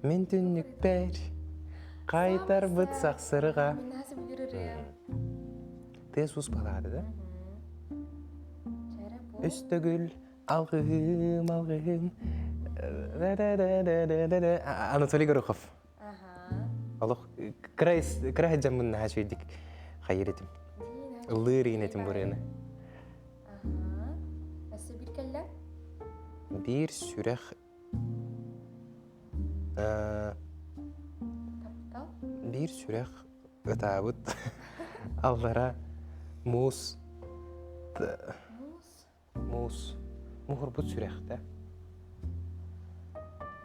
Мин түннүкпэр хайтарбыт сахсырыга. Мин наһаа сөбүлүүр ырыам. Тыас ус балаады да? Үс төгүл алгыһым, алгыһым. Анатолий Горохов. Олох кыра кыра сылдьаммын наһаа үчүгэйдик хайыр этим. Ыллыыр иин этим бу ырыаны. Өссө биир кэллэ? Биир сүрэх Таптал? Биир сүрэх ытаабыт аллара муус Муус? Муус. Муһурбут сүрэхтэ.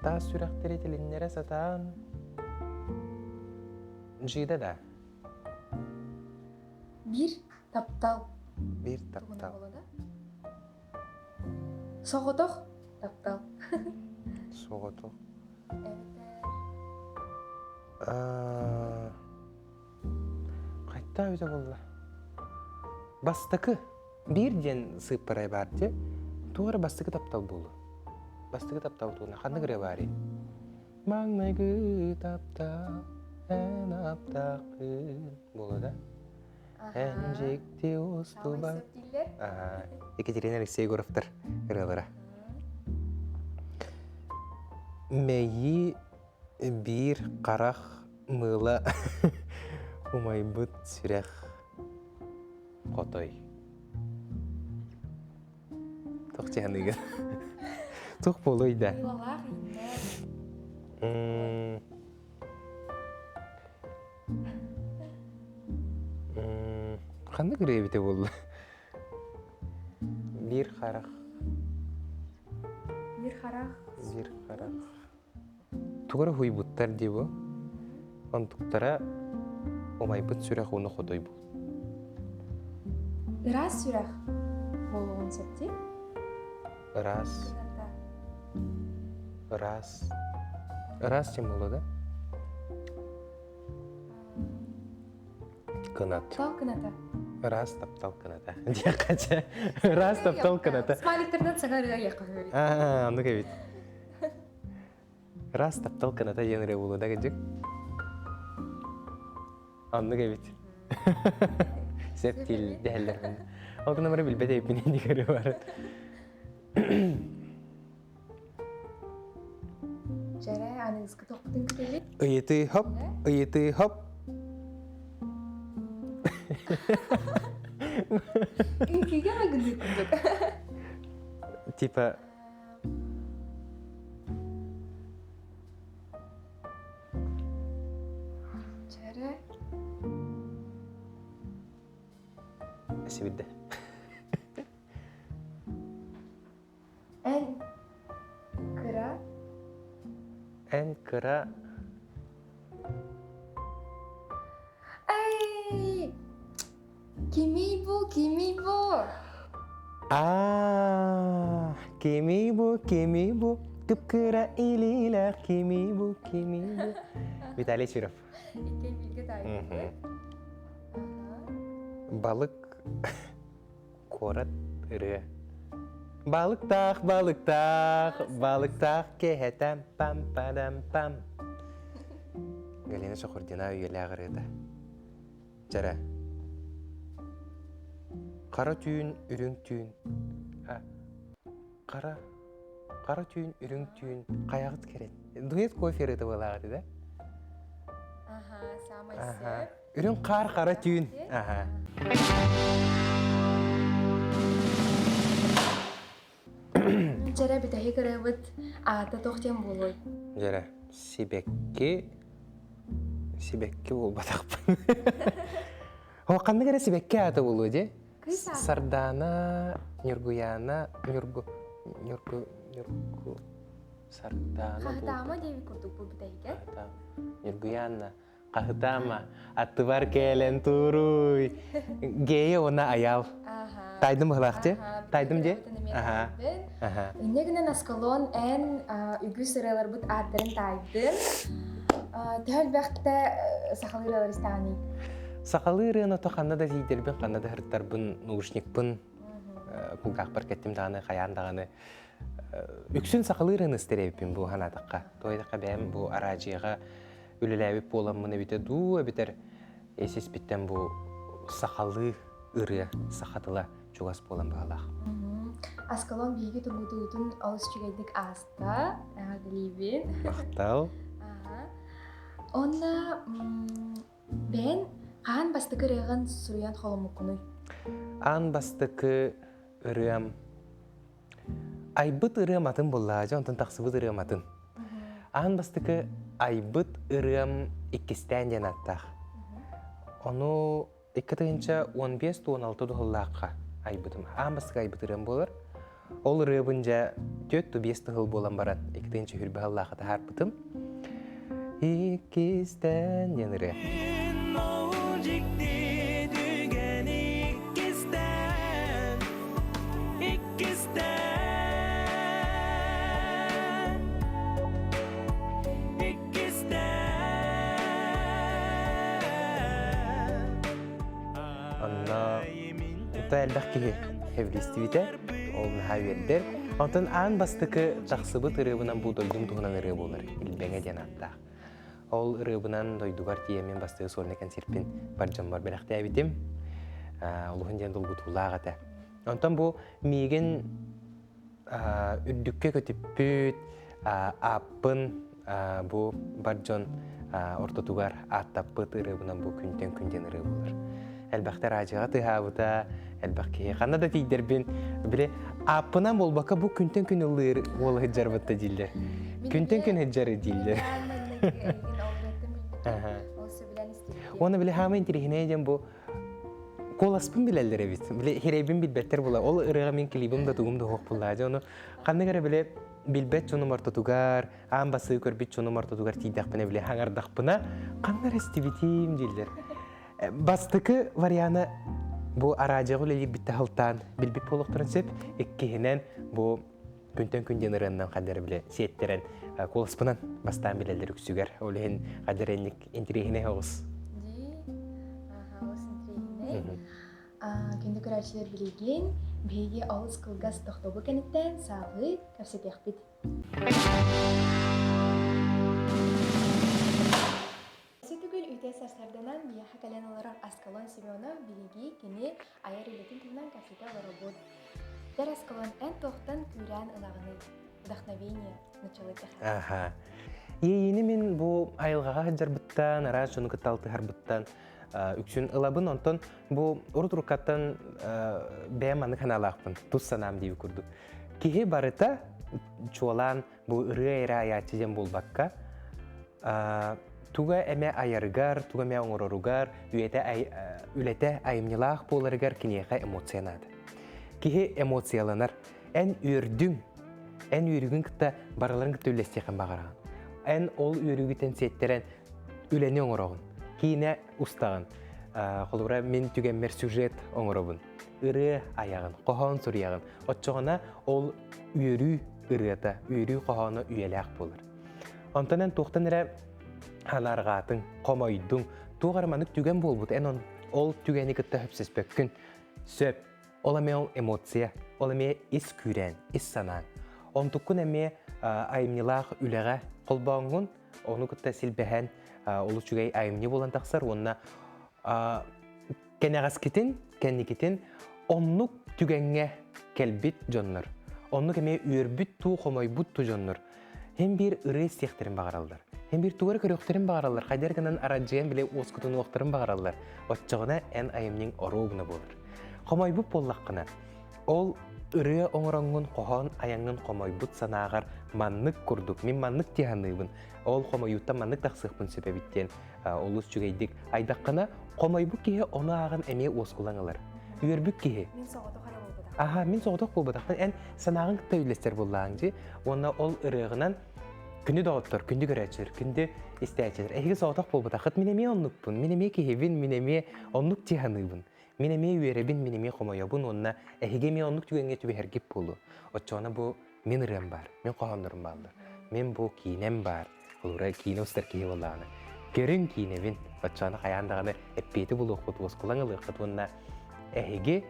Таас сүрэхтэри тилиннэрэ сатаан Джида да. Биир таптал. Биир таптал. Соҕотох таптал. Соҕотох. Эбэтэр Хайта эбитэ буолла? Бастакы Биир диэн сыыппарай баар дии. Туох эрэ бастакы таптал буолуо. Бастакы таптал туһунан ханнык ырыа баарый? Маҥнайгы таптал эн аптааххын буолуо да? Эн дьикти устуба. Екатерина Алексей Егоровтар ырыалара. Мэйии биир харах мыыла умайбыт сүрэх Хотой. Туох дьаһаныыгын? Туох буолуой да? Мыылалаах иһиннэр. Ханнык ырыа эбитэ буолла? Биир харах. Биир харах. Биир харах. Тугу эрэ уһуйбуттар дии бу. Онтуктара умайбыт сүрэх уонна хотой буол. Ыраас сүрэх буолуон сөп дии. Ыраас. Ыраас. Ыраас диэн буолуо да? Кынат. Таптал кыната. Ыраас таптал кыната. Диэххэ чэ. Ыраас таптал кыната. Смайликтарынан саҥа ырыа айыахха сөп. Аа, оннук эбит. Ыраас таптал кыната диэн ырыа буолуо да кырдьык? Оннук эбит. Сөп диил дэһэллэр. Ол гынан баран билбэт эбиппин инник ырыа баар. Дьэрэ, аныгыскы тохпутун күтэбит. Ыйытыы хоп, ыйытыы хоп. Үҥкүүгэ майгынныыр курдук. Типа Чэрэ. Сибирде. Эн кыра. Эн кыра. Эй! Кимий бу, кимий бу? Аа, кимий бу, кимий бу? Кып-кыра илиилээх кимий бу, кимий бу? Виталий Чиров. Иккиэн бииргэ таайбыппыт. Балык куорат ырыа. Балыктаах, балыктаах, балыктаах кэһэтэн пам падам пам. Галина Шахурдина үйэлээх ырыата. Чэрэ. Хара түүн, үрүҥ түүн. Хара, хара түүн, үрүҥ түүн, хайаҕыт кэрэт. Дуэт кофе ырыата буолааҕыт да? Аха, самай сөп. Үрүҥ хаар хара түүн. Аха. Дьэрэ бүтэһик ырыабыт аата туох диэн буолуой? Дьэрэ, сибэкки сибэкки буолбатахпын. О, ханнык эрэ сибэкки аата буолуо дии? Сардаана, Ньургуяна, Ньургу, Ньургу, Ньургу, Сардаана. Хаһытаама диэбит курдук бу бүтэһигэ. Ньургуяна, Хаһытаама, аттыбар кэлэн туруй. Гея уонна Аял. Тайдым быһылаах дии? Тайдым дии? Аха. Аха. Инньэ гынан Аскалон эн үгүс ырыаларбыт ааттарын таайдым. Төһө элбэхтэ сахалыы ырыалар истэҕиний? Сахалыы ырыаны ото ханна да тиийдэрбин, ханна да сырыттарбын, наушникпын кулгаахпар кэттим даҕаны, хайаан даҕаны үксүн сахалыы ырыаны истэр эбиппин бу санаатахха. Туойдахха бэйэм бу араадьыйаҕа үлэлээбит буоламмын эбитэ дуу, эбэтэр эсиспиттэн бу сахалыы ырыа, саха тыла чугас буолан баҕалаах. Аскалон биһиги тургутуутун олус үчүгэйдик ааста. Эҕэрдэлиибин. Махтал. Онна бэйэн хаһан бастакы ырыаҕын суруйан холоммуккунуй? Аан бастакы ырыам Айбыт ырыам атын буоллаа, дьэ онтон тахсыбыт ырыам атын. Аан бастакы айбыт ырыам иккистээн диэн ааттаах. Ону 2015-16 туһуллаахха айбытым. Аан бастакы айбыт ырыам буолар. Ол ырыабын дьэ 4-5 тыһыл буолан баран 2020 сыллаахха таһаарбытым. Иккистээн диэн ырыа. Онно тута элбэх киһи эвристибитэ, ол наһаа үөрдэр. Онтон аан бастакы тахсыбыт ырыабынан бу дойдум туһунан ырыа буолар, Илбэҥэ диэн ааттаах. Ол ырыабынан дойдубар тиийэммин бастакы сольнай концерпин бар дьоммор бэлэхтээбитим. Олуһун диэн долгутуулаах этэ. Онтон бу миигин үрдүккэ көтүппүт ааппын бу бар дьон ортотугар ааттаппыт ырыабынан бу күнтэн күн диэн ырыа буолар. Элбэхтэ радиоҕа тыаһаабыта, элбэх киһи ханна да тиийдэрбин били ааппынан буолбакка бу күнтэн күн ыллыыр уол сылдьарбыт да дииллэр. Күнтэн күн сылдьар дииллэр. Уонна били хаама интириэһинэй диэн бу куоласпын билэллэр эбит. Били хирэйбин билбэттэр була. Ол ырыаҕа мин клибым да тугум да суох буллаа. Дьэ ону ханнык эрэ били билбэт дьонум ортотугар, аан басыы көрбүт дьонум ортотугар тиийдэхпинэ били хаҥардахпына ханна эрэ истибитим дииллэр. Бастакы вариана бу араадьыйаҕа үлэлиирбиттэ сылтаан билбит буолуохтарын сөп. Иккиһинэн бу күнтэн күн диэн ырыаннан хаддары биле сиэттэрэн куоласпынан бастаан билэллэр үксүгэр. Ол иһин хаддаренник интириэһинэй оҕус. Дии, олус интириэһинэй. Күндү көрөөччүлэр билигин биһиги олус кылгас тохтобул кэнниттэн сааҕыы кэпсэтиэхпит. Өссө төгүл үтэ сарсарданан миэхэ кэлэн олорор Аскалон Семенов биһиги кини айар үлэтин туһунан кэпсэтэ олоробут. Дэр Аскалон, эн туохтан күүрээн ылаҕыный? Вдохновение начало Аха. Иэйиини мин бу айылҕаҕа сылдьарбыттан, араас дьону кытта алтыһарбыттан үксүн ылабын. Онтон бу урут уруккаттан бэйэм маннык санаалаахпын, тус санаам диэбит курдук. Киһи барыта чуолаан бу ырыа эрэ айааччы диэн буолбакка, туга эмэ айарыгар, туга эмэ оҥороругар, үйэтэ үлэтэ айымньылаах буоларыгар киниэхэ эмоция наада. Киһи эмоцияланар. Эн үөрдүҥ, эн үөрүүгүн кытта барыларын кытта үллэстиэххин баҕараҕын. Эн ол үөрүүгүттэн сиэттэрэн үлэни оҥороҕун, киинэ устаҕын. Холобура, мин түгэммэр сюжет оҥоробун, ырыа айаҕын, хоһоон суруйаҕын. Оччоҕуна ол үөрүү ырыата, үөрүү хоһооно үйэлээх буолар. Онтон эн туохтан эрэ санаарҕаатыҥ, хомойдуҥ, туох эрэ маннык түгэн буолбут, эн ол түгэни кытта сөпсөспөккүн. Сөп. Ол эмиэ ол эмоция. Ол эмиэ ис күүрээн, ис санааҥ. Онтуккун эмиэ айымньылаах үлэҕэ холбооҥҥун, ону кытта силбэһэн олус үчүгэй айымньы буолан тахсар уонна кэнэҕэскитин, кэнникитин оннук түгэҥҥэ кэлбит дьоннор, оннук эмиэ үөрбүт туу, хомойбут туу дьоннор Һин биир ырыа истиэхтэрин баҕараллар. Һин биир тугу эрэ көрүөхтэрин баҕараллар, хайдах гынан арадьыйан били уоскутунуохтарын баҕараллар. Оччоҕуна эн айымньыҥ оруобуна буолар. Хомойбут буоллаххына, ол ырыа оҥороҥҥун хоһоон айаҥҥын хомойбут санааҕар маннык курдук, мин маннык дии саныыбын, ол хомойууттан маннык тахсыахпын сөп эбит диэн олус үчүгэйдик айдаххына, хомойбут киһи ону ааҕан эмиэ уоскулаҥ ылар. Үөрбүт киһи. Мин соҕотох эрэ буолбатахпын. Аха, мин соҕотох буолбатахпын. Эн санааҕын кытта үллэстэр буоллааҥ дии. Уонна ол ырыаҕынан күндү доҕоттор, күндү көрөөччүлэр, күндү истээччилэр. Эһиги соҕотох буолбатаххыт. Мин эмиэ оннукпун, мин эмиэ киһибин, мин эмиэ оннук дии саныыбын. Мин эмиэ үөрэбин, мин эмиэ хомойобун уонна эһиги эмиэ оннук түгэҥҥэ түбэһэргит буолуо. Оччоҕуна бу мин ырыам баар, мин хоһооннорум бааллар, мин бу киинэм баар. Холобура, киинэ устар киһи буоллаҕына, көрүҥ киинэбин, оччоҕуна хайаан даҕаны эппиэти булуоххут, уоскулаҥ ылыаххыт уонна эһиги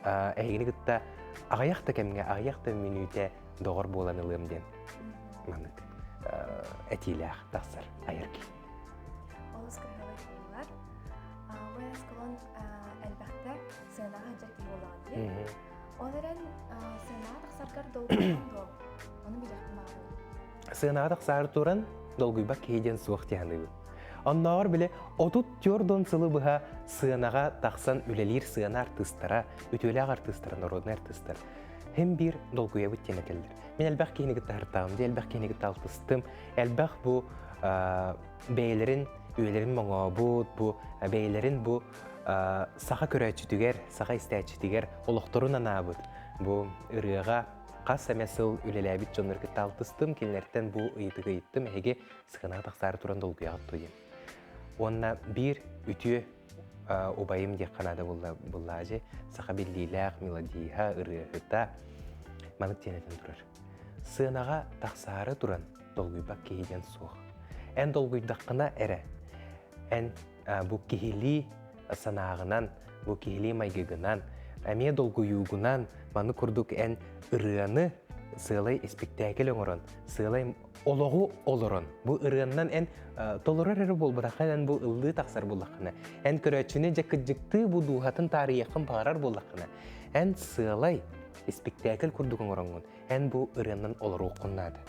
эһигини кытта аҕыйах да кэмҥэ, аҕыйах да мүнүүтэ доҕор буолан ылыам диэн маннык этиилээх тахсар айар киһи. Олус кыһалай буолар. Бу эсколон элбэхтэ сыанаҕа сылдьар киһи буоллаҕын дии. Ол эрэн сыанаҕа тахсаргар долгуйан дуо? Ону билиэхпин баҕарабын. Сыанаҕа тахсаары туран долгуйбат киһи диэн суох дии саныыбын. Оннооҕор били 34 сылы быһа сыанаҕа тахсан үлэлиир сыана артыыстара, үтүөлээх артыыстара, народнай артыыстар һин биир долгуйабыт диэн этэллэр. Мин элбэх киһини кытта сыртаҕым, дии элбэх киһини кытта алтыстым, элбэх бу бэйэлэрин үйэлэрин моҥообут, бу бэйэлэрин бу саха көрөөччүтүгэр, саха истээччитигэр олохторун анаабыт бу ырыаҕа хас эмэ сыл үлэлээбит дьоннору кытта алтыстым, кинилэртэн бу ыйытыгы ыйыттым, эһиги сыанаҕа тахсаары туран долгуйаҕыт дуо диэн. Уонна биир үтүө убайым диэххэ наада буллаажы саха биллиилээх мелодииһа, ырыаһыта маннык диэн этэн турар. Сыанаҕа тахсаары туран долгуйбат киһи диэн суох. Эн долгуйдаххына эрэ, эн бу киһилии санааҕынан, бу киһилии майгыгынан, эмиэ долгуйуугунан маны курдук эн ырыаны сыалай испиктээкил оҥорон, сыалай олоҕу олорон, бу ырыаннан эн толорор эрэ буолбатаххын, эн бу ыллыы тахсар буоллаххына, эн көрөөччүнү дьэ кыдьыктыы бу дууһатын таарыйыаххын баҕарар буоллаххына, эн сыалай испиктээкил курдук оҥороҥҥун, эн бу ырыаннан олоруоххун наада.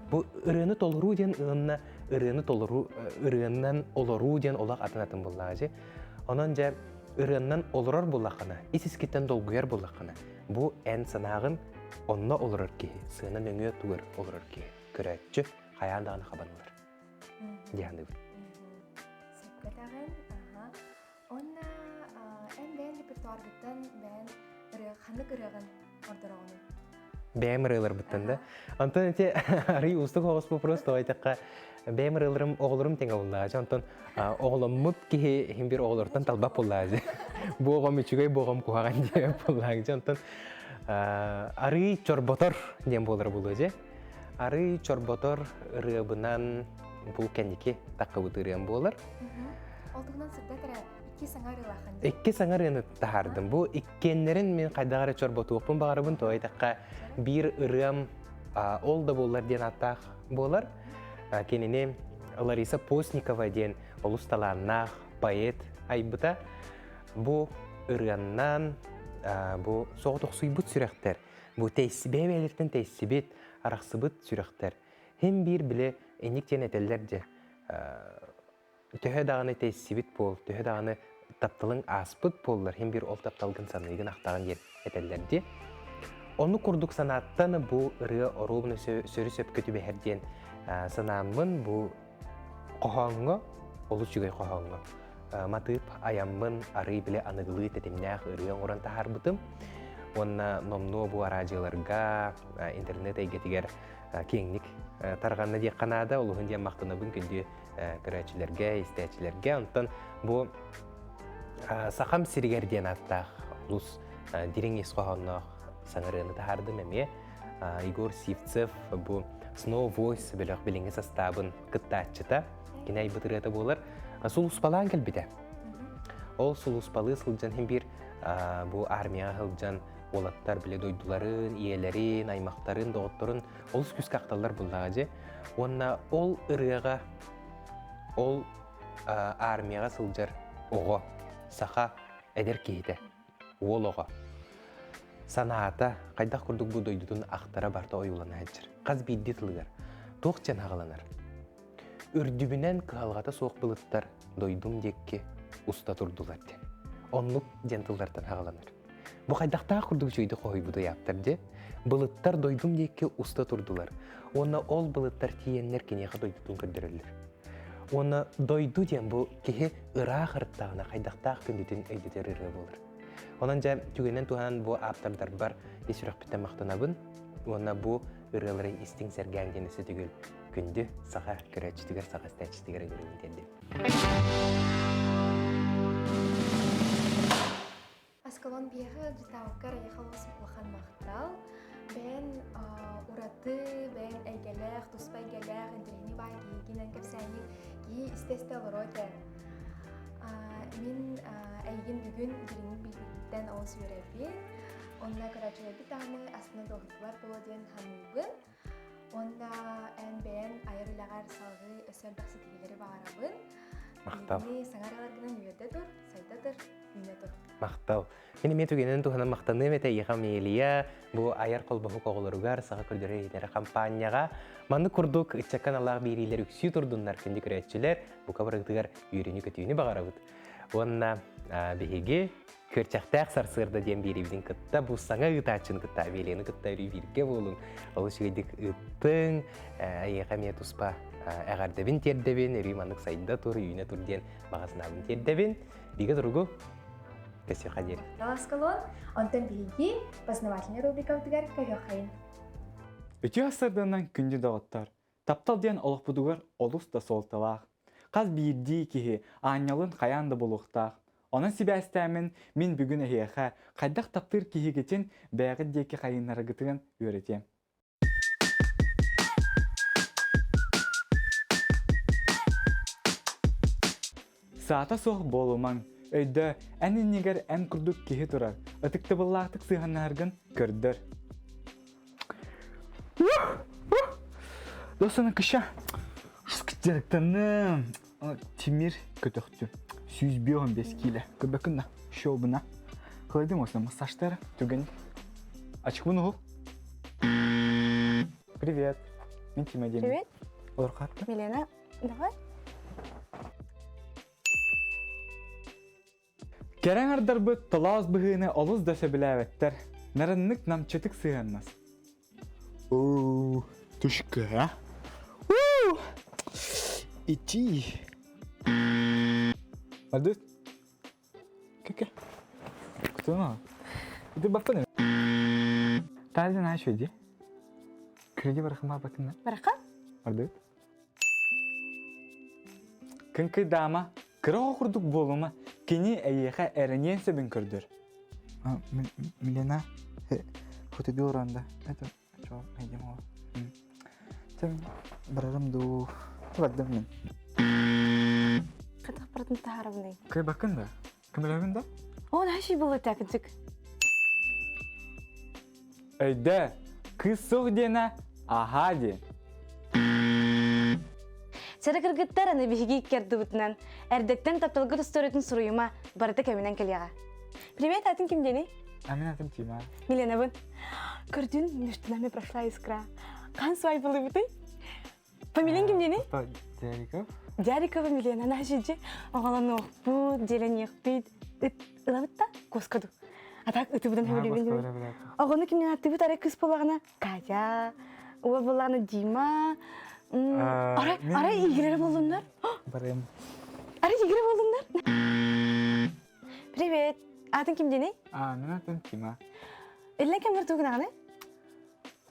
Бу ырыаны толоруу диэн ылынна ырыаны толоруу ырыаннан олоруу диэн олох атын-атын буоллаҕа дьи. Онон дьэ ырыаннан олорор буоллаххына, ис-искиттэн долгуйар буоллаххына, бу эн санааҕын онно олорор киһи, сыана нөҥүө тугар олорор киһи, көрөөччү хайаан даҕаны хабан ылар. Дии саныыбын. Сөпкө этэҕин. Аха. Уонна эн бэйэн репертуаргыттан бэйэн ырыа ханнык ырыаҕын ордороҕунуй? Бэйэм ырыаларбыттан да. Онтон ити арый уустук оҕус вопрос тоҕо эттэххэ бэйэм ырыаларым оҕолорум тэҥэ буллаачы. Онтон оҕоломмут киһи иһин бир оҕолортон талбат буллаачы. Бу оҕом үчүгэй, бу оҕом куһаҕан диэн буллаачы. Онтон арый чорботор диэн буолара буолуо дьэ. Арый чорботор ырыабынан бу кэнники таххыбыт ырыам буолар. Ол туһунан сырдат эрэ икки саҥа ырыалааххын дии. Икки саҥа ырыаны таһаардым. Бу иккиэннэрин мин хайдах эрэ чорботуохпун баҕарабын, тоҕо диэтэххэ биир ырыам ол да буоллар диэн ааттаах буолар. Кинини Лариса Постникова диэн олус талааннаах поэт айбыта. Бу ырыаннан бу соҕотохсуйбут сүрэхтэр, бу бэйэ-бэйэлэриттэн тэйсибит, арахсыбыт сүрэхтэр Һин биир били инник диэн этэллэр дьэ төһө даҕаны тэйсибит буол, төһө даҕаны тапталыҥ ааспыт буоллар, һин биир ол тапталгын саныыгын ахтаҕын диэн этэллэр дии. Ону курдук санааттан бу ырыа оруобуна сөрү сөпкө түбэһэр диэн санааммын бу хоһооҥҥо, олус үчүгэй хоһооҥҥо матыып айаммын арый били аныгылыы тэтимнээх ырыа оҥорон таһаарбытым. Уонна номнуо бу араадьыйаларга, интернет эйгэтигэр киэҥник тарҕанна диэххэ наада. Олуһун диэн махтанабын күндү көрөөччүлэргэ, истээччилэргэ. Онтон бу Сахам сиригэр диэн ааттаах олус дириҥ ис хоһоонноох саҥарыаны таһаардым эмиэ. Егор Сивцев бу Snow Voice бөлөх билиҥҥи састаабын кыттааччыта. Кини айбыт ырыата буолар. Сулууспалаан кэлбитэ. Ол сулууспалыы сылдьан иһин биир бу армияҕа сылдьан Уолаттар били дойдуларын, ийэлэрин, аймахтарын, доҕотторун олус күүскэ ахталлар буоллаҕа дьэ. Уонна ол ырыаҕа, ол армияҕа сылдьар оҕо, саха эдэр киһитэ, уол оҕо санаата хайдах курдук бу дойдутун ахтара барыта ойуулана сылдьар. Хас биирдии тылыгар туох диэн аҕаланар? Үрдүбүнэн кыһалҕата суох былыттар дойдум диэки уста турдулар диэн. Оннук диэн тыллартан аҕаланар. Бу хайдахтаах курдук үчүгэйдик хоһуйбут ыйаактар дьэ. Былыттар дойдум диэки уста турдулар. Уонна ол былыттар тиийэннэр киниэхэ дойдутун көрдөрөллөр. Уонна дойду диэн бу киһи ыраах ырыттаҕына хайдахтаах күндүтүн өйдөтөр ырыа буолар. Онон дьэ түгэнэн туһанан бу ааптардарбар ис сүрэхпиттэн махтанабын уонна бу ырыалары истиҥ сэргээҥ диэн өссө төгүл күндү саха көрөөччүтүгэр, саха истээччитигэр ыҥырыыбын тиэрдим. Аскалон биэхэ ыалдьытаабыккар эйиэхэ олус улахан махтал. Бэйэн ураты, бэйэн эйгэлээх, туспа эйгэлээх, интэриэһинэй баай киһигинэн кэпсээҥҥин киһи истэ-истэ олоруо этэ. Мин эйигин бүгүн дириҥник билбиппиттэн олус үөрэбин. Онно көрөөччүлэрбит даҕаны астына дуоһуйдулар буолуо диэн саныыбын. Уонна эн бэйэн айар үлэҕэр салгыы өссө элбэх ситиһиилэри баҕарабын. Махтал. Биһигини саҥа ыраларгынан үөрдэ тур, сайда тур, үүнэ тур. Махтал. Мин эмиэ түгэнин туһанан махтаныам этэ Иха Амелия бу айар холбоһук оҕолоругар саха көрдөрөр иһитэр хампаанньаҕа маннык курдук ыччакка аналлаах биэриилэр үксүү турдуннар күндү көрөөччүлэр бука барыгытыгар үөрүүнү-көтүүнү баҕарабыт. Уонна биһиги Күөрчэхтээх сарсыарда диэн биэриибитин кытта бу саҥа ыытааччыны кытта Амелияны кытта өрүү бииргэ буолуҥ. Олус үчүгэйдик ыыттыҥ. Эйиэхэ эмиэ туспа эҕэрдэбин тиэрдэбин, өрүү маннык сайда тур, үүнэ тур диэн баҕа санаабын тиэрдэбин. Бигэ туругу көрсүөххэ диэри. Таласкалон, онтон биһиги познавательный рубрикабытыгар көрүөххэйин. Үтүө сарданан күндү доҕоттор! Таптал диэн олохпутугар олус да суолталаах. Хас биирдии киһи аанньалын хайаан да булуохтаах. Онон сибээстээммин мин бүгүн эһиэхэ хайдах таптыыр киһигитин бэйэҕит диэки хайыннараргытын үөрэтиэм. Саата суох буолумаҥ. Өйдөө, эн иннигэр эн курдук киһи турар. Ытыктабыллаахтык сыһыаннаһаргын көрдөр. Досана кыша дьарыктанным. Тимир көтөхтүм. 105 киилэ. Көрбөккүн да, шоубуна. Кылайдым осна массажтар түгэн. Ачыкпын уһул. Привет. Мин Тима деймин. Привет. Олор хатта. Милена, давай. Кэрэҥ ардарбыт толоос быһыыны олус да сөбүлээбэттэр. Нарыннык намчытык сыһыаннас. Оо, тушка. Уу! Ити. Мардыт. Кэкэ. Кутуна. Ити баппын. Таазы наша иди. Күрүдү барахыма бакына. Бараха? Мардыт. Кыҥкыйдаама, кыра оҕо курдук буолума, кини эйиэхэ эрэниэн сөбүн көрдөр. Милена, хотугу уранда. Это чё, найдем его. Тем барарым дуу. Бардым мин. Хатах бардым таһарабыный. Кыйбаккын да? Көмөлөһөбүн да? О, наша было так, кыдьык. Өйдөө, кыыс суох диэнэ аһаа диэн. Сэрэ кыргыттар аны биһиги икки эрдэттэн тапталгыт историятын суруйума барыта кэминэн кэлиэҕэ. Привет, атын ким диэний? А мин атым Тима. Миленабын. Көрдүн, между нами прошла искра. Хан свайпалыбытый? Фамилияң ким диэний? Дяриков. Дярикова Милена наша оҕолонуохпут, дьиэлэниэхпит, ыт ылабыт да куоскаду. А так ытыбытын хөбүлүүбүн. Оҕону кимнен аттыбыт арай кыс буолаҕына Катя, уол буоллаҕына Дима, арай арай игрere боллуннар. Барым. Арай игре боллуннар. Привет. Атын ким диэний? А, мен атым Тима. Иллен кемдер тугунаҕаны?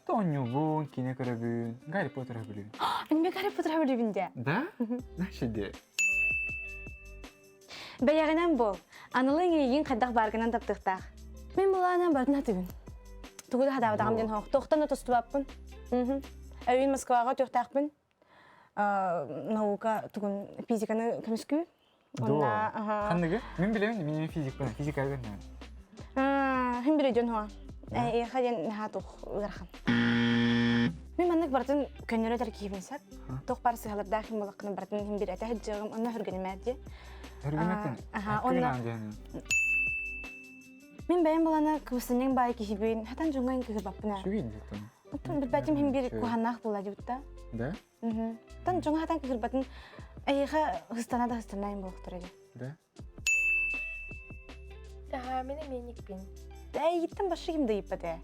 Оонньуубун, киинэ көрөбүн, Гарри Поттер сөбүлүүбүн. Мин Гарри Поттер сөбүлүүбүн дии. Да? Значит, де. Бэйэҕинэн буол. Анылыҥ эйигин хайдах бааргынан таптыахтаах. Мин былаанан барытын хатыбын. Тугу да хатаабатаҕым диэн хоох. Туохтан да тостубаппын. Өйүн Москваҕа түөхтаахпын. Наука тугун физиканы көмүскүү. Онна Ханныгы? Мин билэбин, мин физикпын, физика көрнөм. Хим биле дьон хоа. Эйиэхэ диэн наһаа туох ыарахан. Мин маннык барытын көннөрө этэр киһибин сөп. Туох баар сыһалардаах ким буоллаххына барытын иһин биир этэ сылдьыаҕым, онно өргөнүмээр дии. Өргөнөтүн. Аха, онно Мин бэйэм булана кыбыстынньаҥ баай киһибин, хатан дьоҥҥо ин кыһырбаппын ээ. Сүгүн диэтин. Оттон билбэтим иһин биир куһааннаах буолла дебутта. Да? Тан дьоҥҥо хатан кыһырбатын эйиэхэ хыстана да хыстанайын буолуохтара дии. Да? Аха, мин эмиэникпин. Эйигиттэн башы ким да ыйыппат ээ.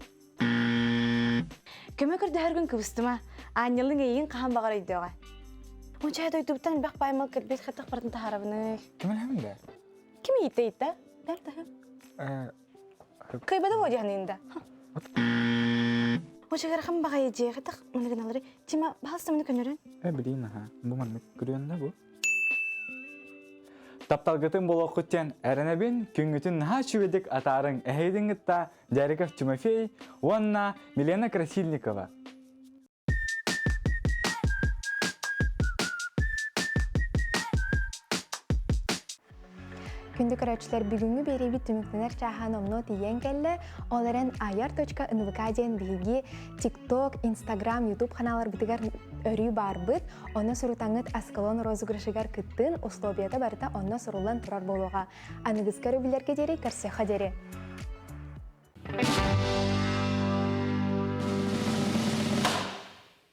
Көмө көрдөһөргүн кыбыстыма. Аанньалыҥ эйигин хаһан баҕар өйдөөҕө. Онча дойдубуттан элбэх бааймал кэлбит хатах барытын таһаарабыный. Ким да? Ким ыйытта ыйытта? Бэр таһы. Кыйбада буо диһанын да. Очыгархан баҕайы дьиэ хатах маныгыналары Тима баһалста маны көнөрөн. Э билиин аха. Бу маннык көрүөн да бу. Тапталгытын болуоххут диэн эрэнэбин, күҥҥүтүн наһаа үчүгэйдик атаарыҥ. Эһигитин кытта Дяриков Тимофей уонна Милена Красильникова. Күндү көрөөччүлэр, бүгүҥҥү биэриибит түмүктэнэр чааһа номнуо тиийэн кэллэ. Ол эрэн ayar.nvk диэн биһиги TikTok, Instagram, YouTube ханааларбытыгар өрүү баарбыт. Онно сурутаҥҥыт Аскалон розыгрышыгар кыттын, условията барыта онно суруллан турар буолуоҕа. Аныгыскы өрөбүллэргэ диэри көрсүөххэ диэри.